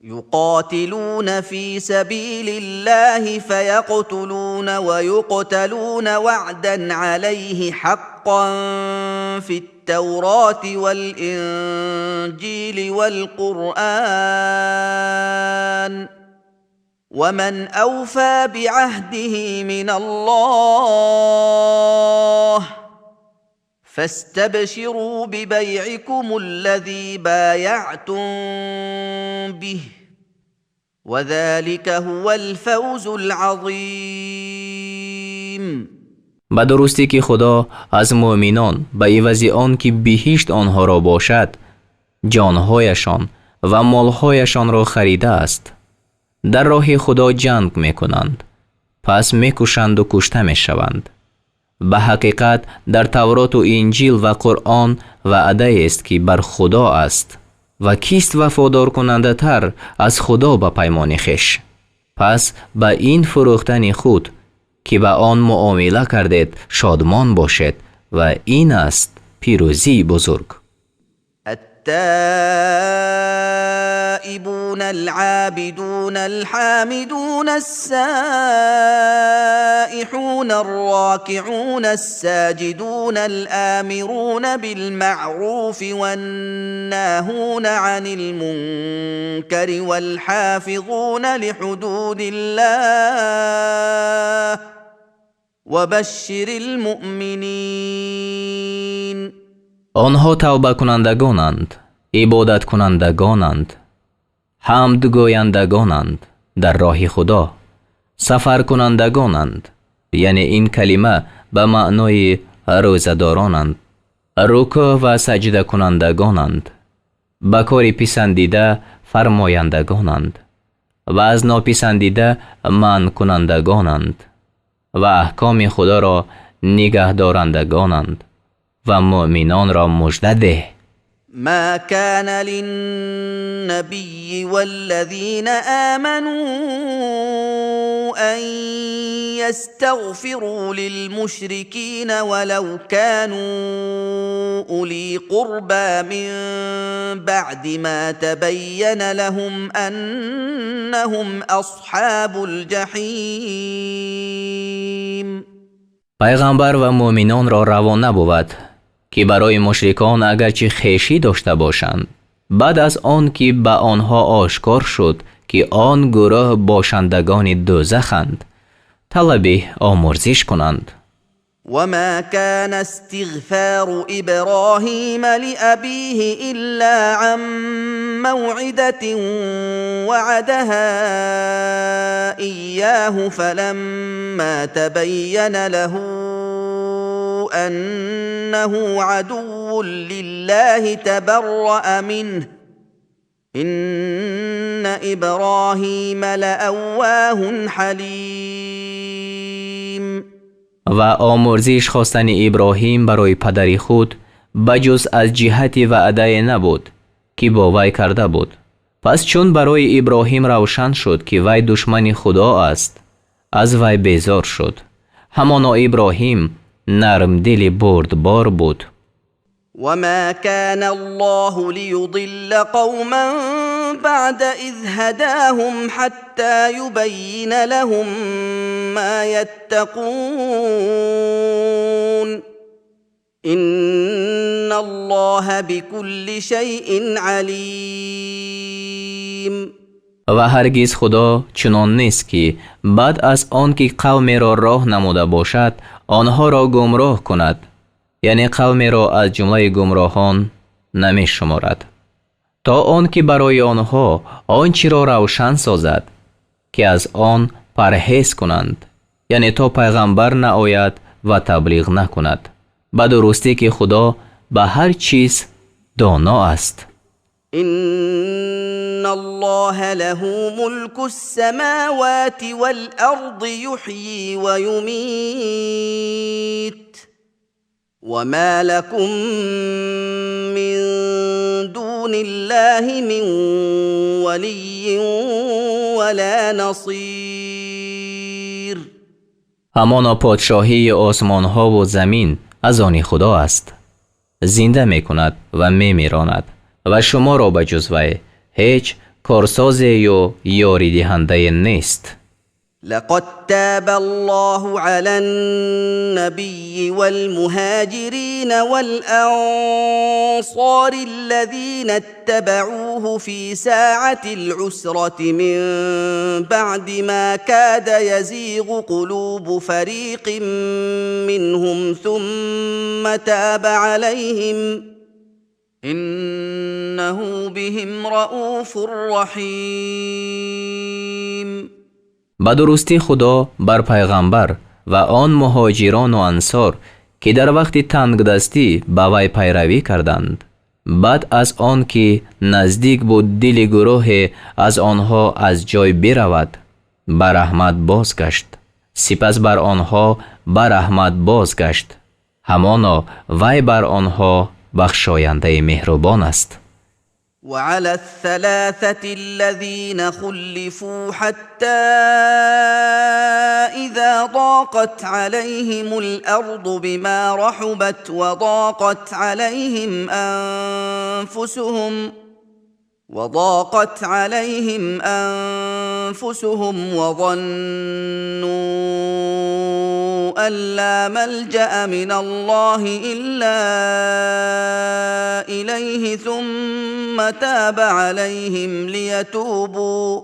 Speaker 2: يقاتلون في سبيل الله فيقتلون ويقتلون وعدا عليه حقا في التوراة والإنجيل والقرآن ومن أوفى بعهده من الله فاستبشروا ببيعكم الذي بايعتم به وذلك هو الفوز العظیم.
Speaker 1: به درستی که خدا از مؤمنان به عوض آن که بهشت آنها را باشد جانهایشان و مالهایشان را خریده است. در راه خدا جنگ میکنند پس میکشند و کشته میشوند. به حقیقت در تورات و انجیل و قرآن وعده است که بر خدا است و کیست وفادار کننده تر از خدا به پیمان خویش؟ پس به این فروختن خود که به آن معامله کردید شادمان باشید و این است پیروزی بزرگ.
Speaker 2: التائبون العابدون الحامدون السائحون الراكعون الساجدون الآمرون بالمعروف والناهون عن المنكر والحافظون لحدود الله وبشر المؤمنین.
Speaker 1: آنها توبه کنندگانند، عبادت کنندگانند، حمد گویندگانند در راه خدا، سفر کنندگانند، یعنی این کلمه به معنای روزه‌دارانند، رکوع و سجده کنندگانند، به کار پسندیده فرمایندگانند و از ناپسندیده منع کنندگانند و احکام خدا را نگهدارندگانند و مؤمنان را مژده ده.
Speaker 2: ما كان للنبي والذين آمنوا أن يستغفروا للمشركين ولو كانوا أولي قربى من بعد ما تبين لهم أنهم أصحاب الجحيم.
Speaker 1: Пайғамбар ва муъминонро раво набувад, ки барои мушрикон агарчи хешӣ дошта бошанд, баъд аз он ки ба онҳо ошкор шуд, ки он гурӯҳ бошандагони дӯзаханд, талаби омурзиш кунанд.
Speaker 2: وما كان استغفار إبراهيم لأبيه إلا عن موعدة وعدها إياه فلما تبين له أنه عدو لله تبرأ منه إن إبراهيم لأواه حليم.
Speaker 1: Ва омурзиш хостани Иброҳим барои падари худ ба ҷуз аз ҷиҳати ваъдае набуд, ки бо вай карда буд. Пас чун барои Иброҳим равшан шуд, ки вай душмани Худо аст, аз вай безор шуд. Ҳамоно Иброҳим нармдили бурдбор буд.
Speaker 2: وما كان الله ليضل قوما بعد إذ هداهم حتى يبين لهم ما يتقون إن الله بكل شيء عليم.
Speaker 1: Ва ҳаргиз Худо чунон нест, ки баъд аз он ки қавмеро роҳ намуда бошад, онҳоро гумроҳ кунад, яъне қавмеро аз ҷумлаи гумроҳон намешуморад, то он ки барои онҳо он чиро равшан созад, ки аз он парҳез кунанд, яъне то пайғамбар наояд ва таблиғ накунад. Ба дурустӣ ки Худо ба ҳар чиз доно аст.
Speaker 2: إن الله له ملك السماوات والأرض يحيي ويميت وما لكم من دون الله من ولي ولا نصير.
Speaker 1: Ҳамоно подшоҳии осмонҳову замин аз они Худо аст, зинда мекунад ва мемиронад, ва шуморо ба ҷуз вай ҳеҷ корсозею ёридиҳандае нест.
Speaker 2: لقد تاب الله على النبي والمهاجرين والأنصار الذين اتبعوه في ساعة العسرة من بعد ما كاد يزيغ قلوب فريق منهم ثم تاب عليهم إنه بهم رءوف رحيم.
Speaker 1: Ба дурустӣ Худо бар пайғамбар ва он муҳоҷирону ансор, ки дар вақти тангдастӣ ба вай пайравӣ карданд, баъд аз он ки наздик буд дили гурӯҳе аз онҳо аз ҷой биравад, ба раҳмат бозгашт. Сипас бар онҳо ба раҳмат бозгашт. Ҳамоно вай бар онҳо бахшояндаи меҳрубон аст.
Speaker 2: وعلى الثلاثة الذين خلفوا حتى إذا ضاقت عليهم الأرض بما رحبت وضاقت عليهم أنفسهم وظنوا أن لا ملجأ من الله إلا إليه ثم تاب عليهم ليتوبوا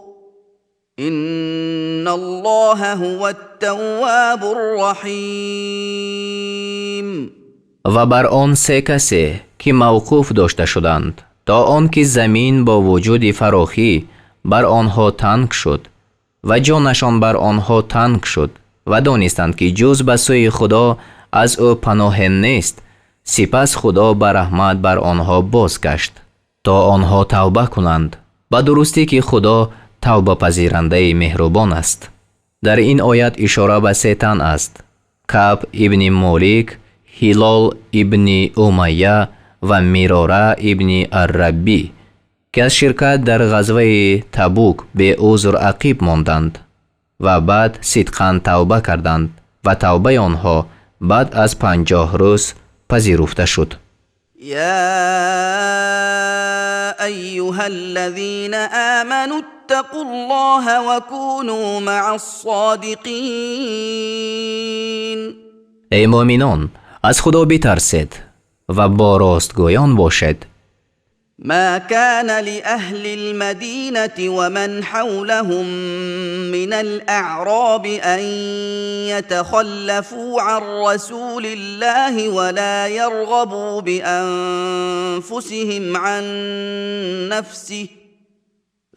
Speaker 2: إن الله هو التواب الرحيم.
Speaker 1: Ва бар он се касе, ки мавқуф дошта шуданд, то он ки замин бо вуҷуди фарохӣ бар онҳо танг шуд ва ҷонашон бар онҳо танг шуд ва донистанд, ки ҷуз ба сӯи Худо аз ӯ паноҳе нест, сипас Худо ба раҳмат бар онҳо бозгашт, то онҳо тавба кунанд. Ба дурустӣ ки Худо тавбапазирандаи меҳрубон аст. Дар ин оят ишора ба се тан аст: Каъб ибни Молик, Ҳилол ибни Умайя ва Мирора ибни Арраббӣ, ки аз ширкат дар ғазваи Табук беузр ақиб монданд ва баъд сидқан тавба карданд ва тавбаи онҳо баъд аз 50 рӯз пазируфта шуд.
Speaker 2: يا أيها الذين آمنوا اتقوا الله وكونوا مع الصادقين.
Speaker 1: Эй муъминон, аз Худо битарсед ва бо ростгӯён бошед.
Speaker 2: ما كان لأهل المدينة ومن حولهم من الأعراب أن يتخلفوا عن رسول الله ولا يرغبوا بأنفسهم عن نفسه،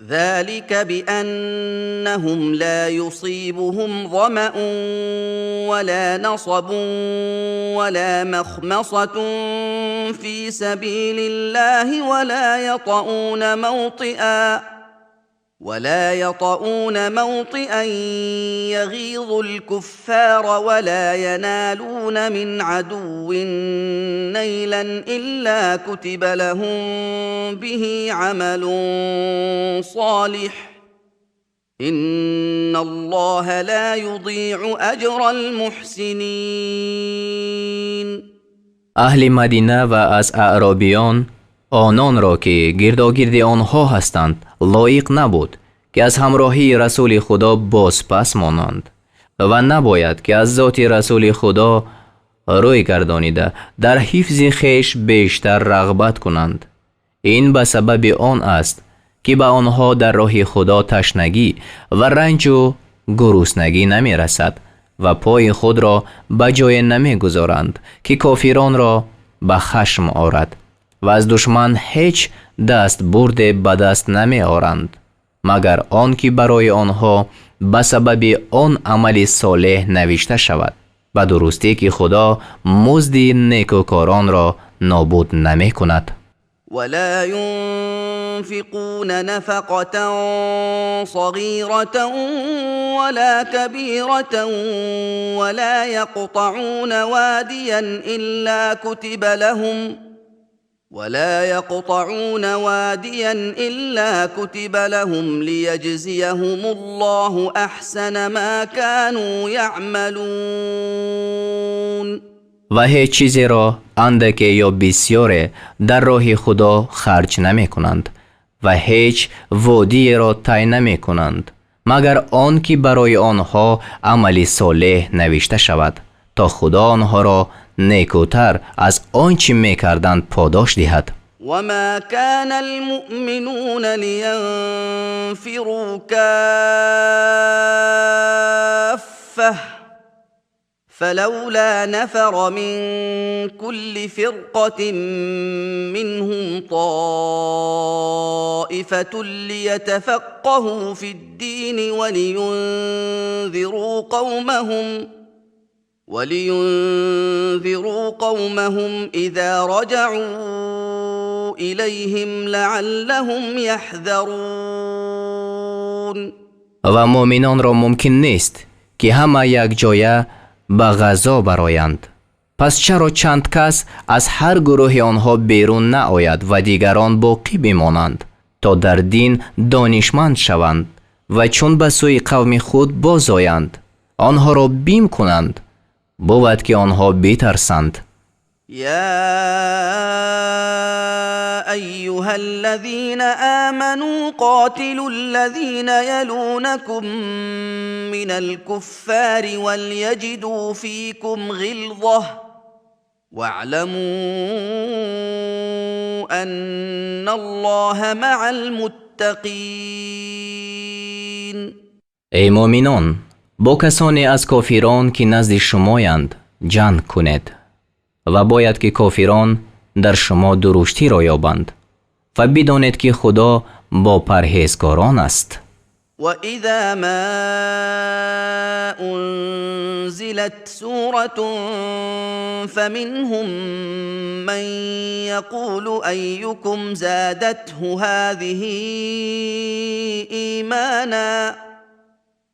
Speaker 2: ذلك بأنهم لا يصيبهم ظمأ ولا نصب ولا مخمصة في سبيل الله ولا يطؤون موطئا يغيظ الكفار ولا ينالون من عدو نيلا إلا كتب لهم به عمل صالح، إن الله لا يضيع أجر المحسنين.
Speaker 1: اهل مدینه و از اعرابیان آنان را که گرداگرد آنها هستند لایق نبود که از همراهی رسول خدا باز پس مانند و نباید که از ذات رسول خدا روی گردانیده در حفظ خویش بیشتر رغبت کنند. این به سبب آن است که به آنها در راه خدا تشنگی و رنج و گرسنگی نمی رسد و پای خود را به جای نمی گذارند که کافران را به خشم آرد و از دشمن هیچ دست برده به دست نمی آرند، مگر آن که برای آنها به سبب آن عمل صالح نوشته شود. به درستی که خدا مزد نیکوکاران را نابود نمی کند.
Speaker 2: ولا ينفقون نفقة صغيرة ولا كبيرة ولا يقطعون واديا إلا كتب لهم ليجزيهم الله أحسن ما كانوا يعملون.
Speaker 1: و هیچ چیزی را اندک یا بسیار در راه خدا خرج نمی کنند و هیچ وادی را طی نمی کنند مگر آن که برای آنها عمل صالح نوشته شود تا خدا آنها را نیکوتر از آنچه میکردند پاداش دهد.
Speaker 2: وما كان المؤمنون لينفروا كافة فلولا نفر من كل فرقة منهم طائفة ليتفقهوا في الدين ولينذروا قومهم إذا رجعوا إليهم لعلهم يحذرون.
Speaker 1: و مؤمنان را ممکن نیست که همه یک جایه به غذا برایند. پس چرا چند کس از هر گروه آنها بیرون نآید و دیگران باقی بمانند تا در دین دانشمند شوند و چون به سوی قوم خود باز آیند آنها را بیم کنند، بود که آنها بترسند.
Speaker 2: یا ایها الذین آمنوا قاتلوا الذین یلونکم من الكفار وليجدوا فیکم غلظة واعلموا ان الله مع المتقین.
Speaker 1: ای مؤمنان، با کسانی از کافران که نزد شمایند جنگ کنید و باید که کافران در شما درشتی را یابند و بدانید که خدا با پرهیزکاران است.
Speaker 2: وإذا ما أنزلت سورة فمنهم من يقول أيكم زادته هذه إيمانا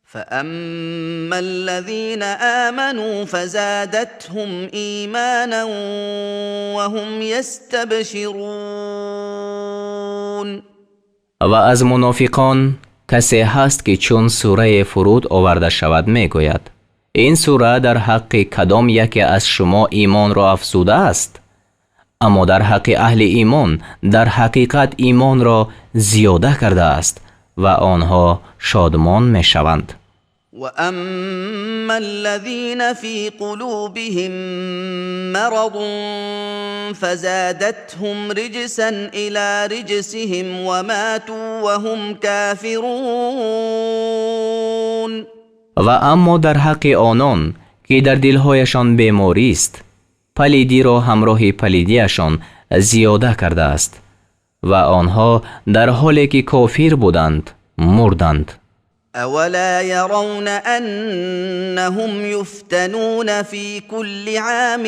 Speaker 2: فأما الذين آمنوا فزادتهم إيمانا وهم يستبشرون.
Speaker 1: و از منافقان کسی هست که چون سوره فرود آورده شود میگوید این سوره در حق کدام یکی از شما ایمان را افزوده است؟ اما در حق اهل ایمان در حقیقت ایمان را زیاده کرده است و آنها شادمان میشوند.
Speaker 2: واما الذين في قلوبهم مرض فزادتهم رجسا الى رجسهم وماتوا وهم كافرون.
Speaker 1: و اما در حق آنان که در دلهایشان بیماری است، پلیدی را همراه پلیدیشان زیاده کرده است و آنها در حالی که کافر بودند مردند.
Speaker 2: اولا يرون انهم يفتنون في كل عام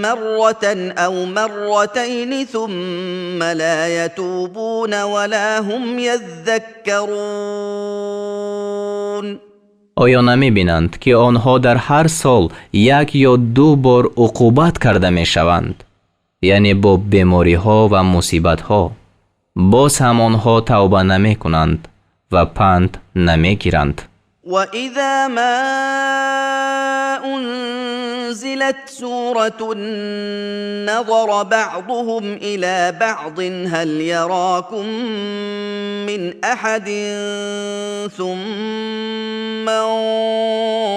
Speaker 2: مره او مرتين ثم لا يتوبون ولا هم يذكرون.
Speaker 1: آیا نمی بینند که آنها در هر سال یک یا دو بار عقوبت کرده می شوند، یعنی با بیماری ها و مصیبت ها؟ باز هم آنها توبه نمی کنند و پند نمی گیرند.
Speaker 2: و اذا ما انزلت سوره نظر بعضهم الى بعض هل يراكم من احد ثم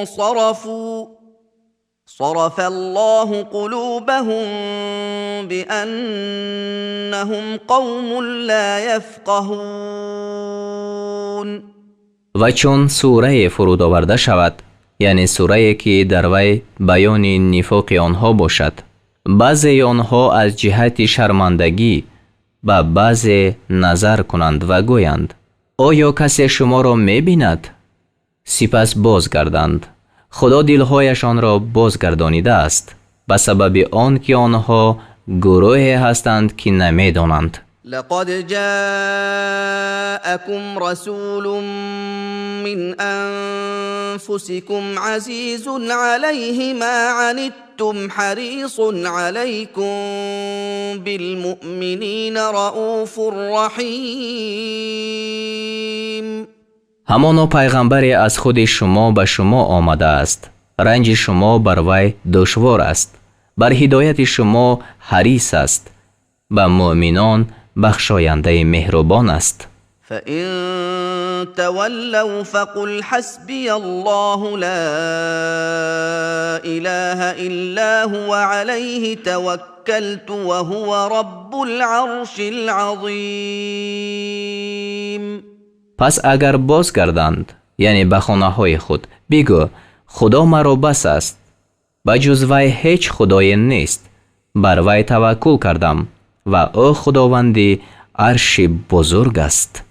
Speaker 2: انصرفوا صرف الله قلوبهم بأنهم قوم لا يفقهون.
Speaker 1: و چون سوره فرود آورده شود، یعنی سوره که در وی بیان نفاق آنها باشد، بعضی آنها از جهت شرمندگی به بعضی نظر کنند و گویند آیا کسی شما را می‌بیند؟ سپس بازگردند. خدا دلهایشان را بازگردانیده است به سبب آن که آنها گروهی هستند که نمیدانند.
Speaker 2: لقد جاءكم رسول من انفسكم عزيز عليه ما عنتم حريص عليكم بالمؤمنين رؤوف رحيم.
Speaker 1: همانا پیغمبری از خود شما به شما آمده است، رنج شما بر وی دشوار است، بر هدایت شما حریص است، به مؤمنان بخشاینده مهربان است.
Speaker 2: فإن تولوا فقل حسبي الله لا إله إلا هو عليه توكلت وهو رب العرش العظیم.
Speaker 1: پس اگر بازگردند، یعنی به خانه های خود، بگو خدا مرا بس است، به جز وی هیچ خدای نیست، بر وی توکل کردم و او خداوند عرش بزرگ است.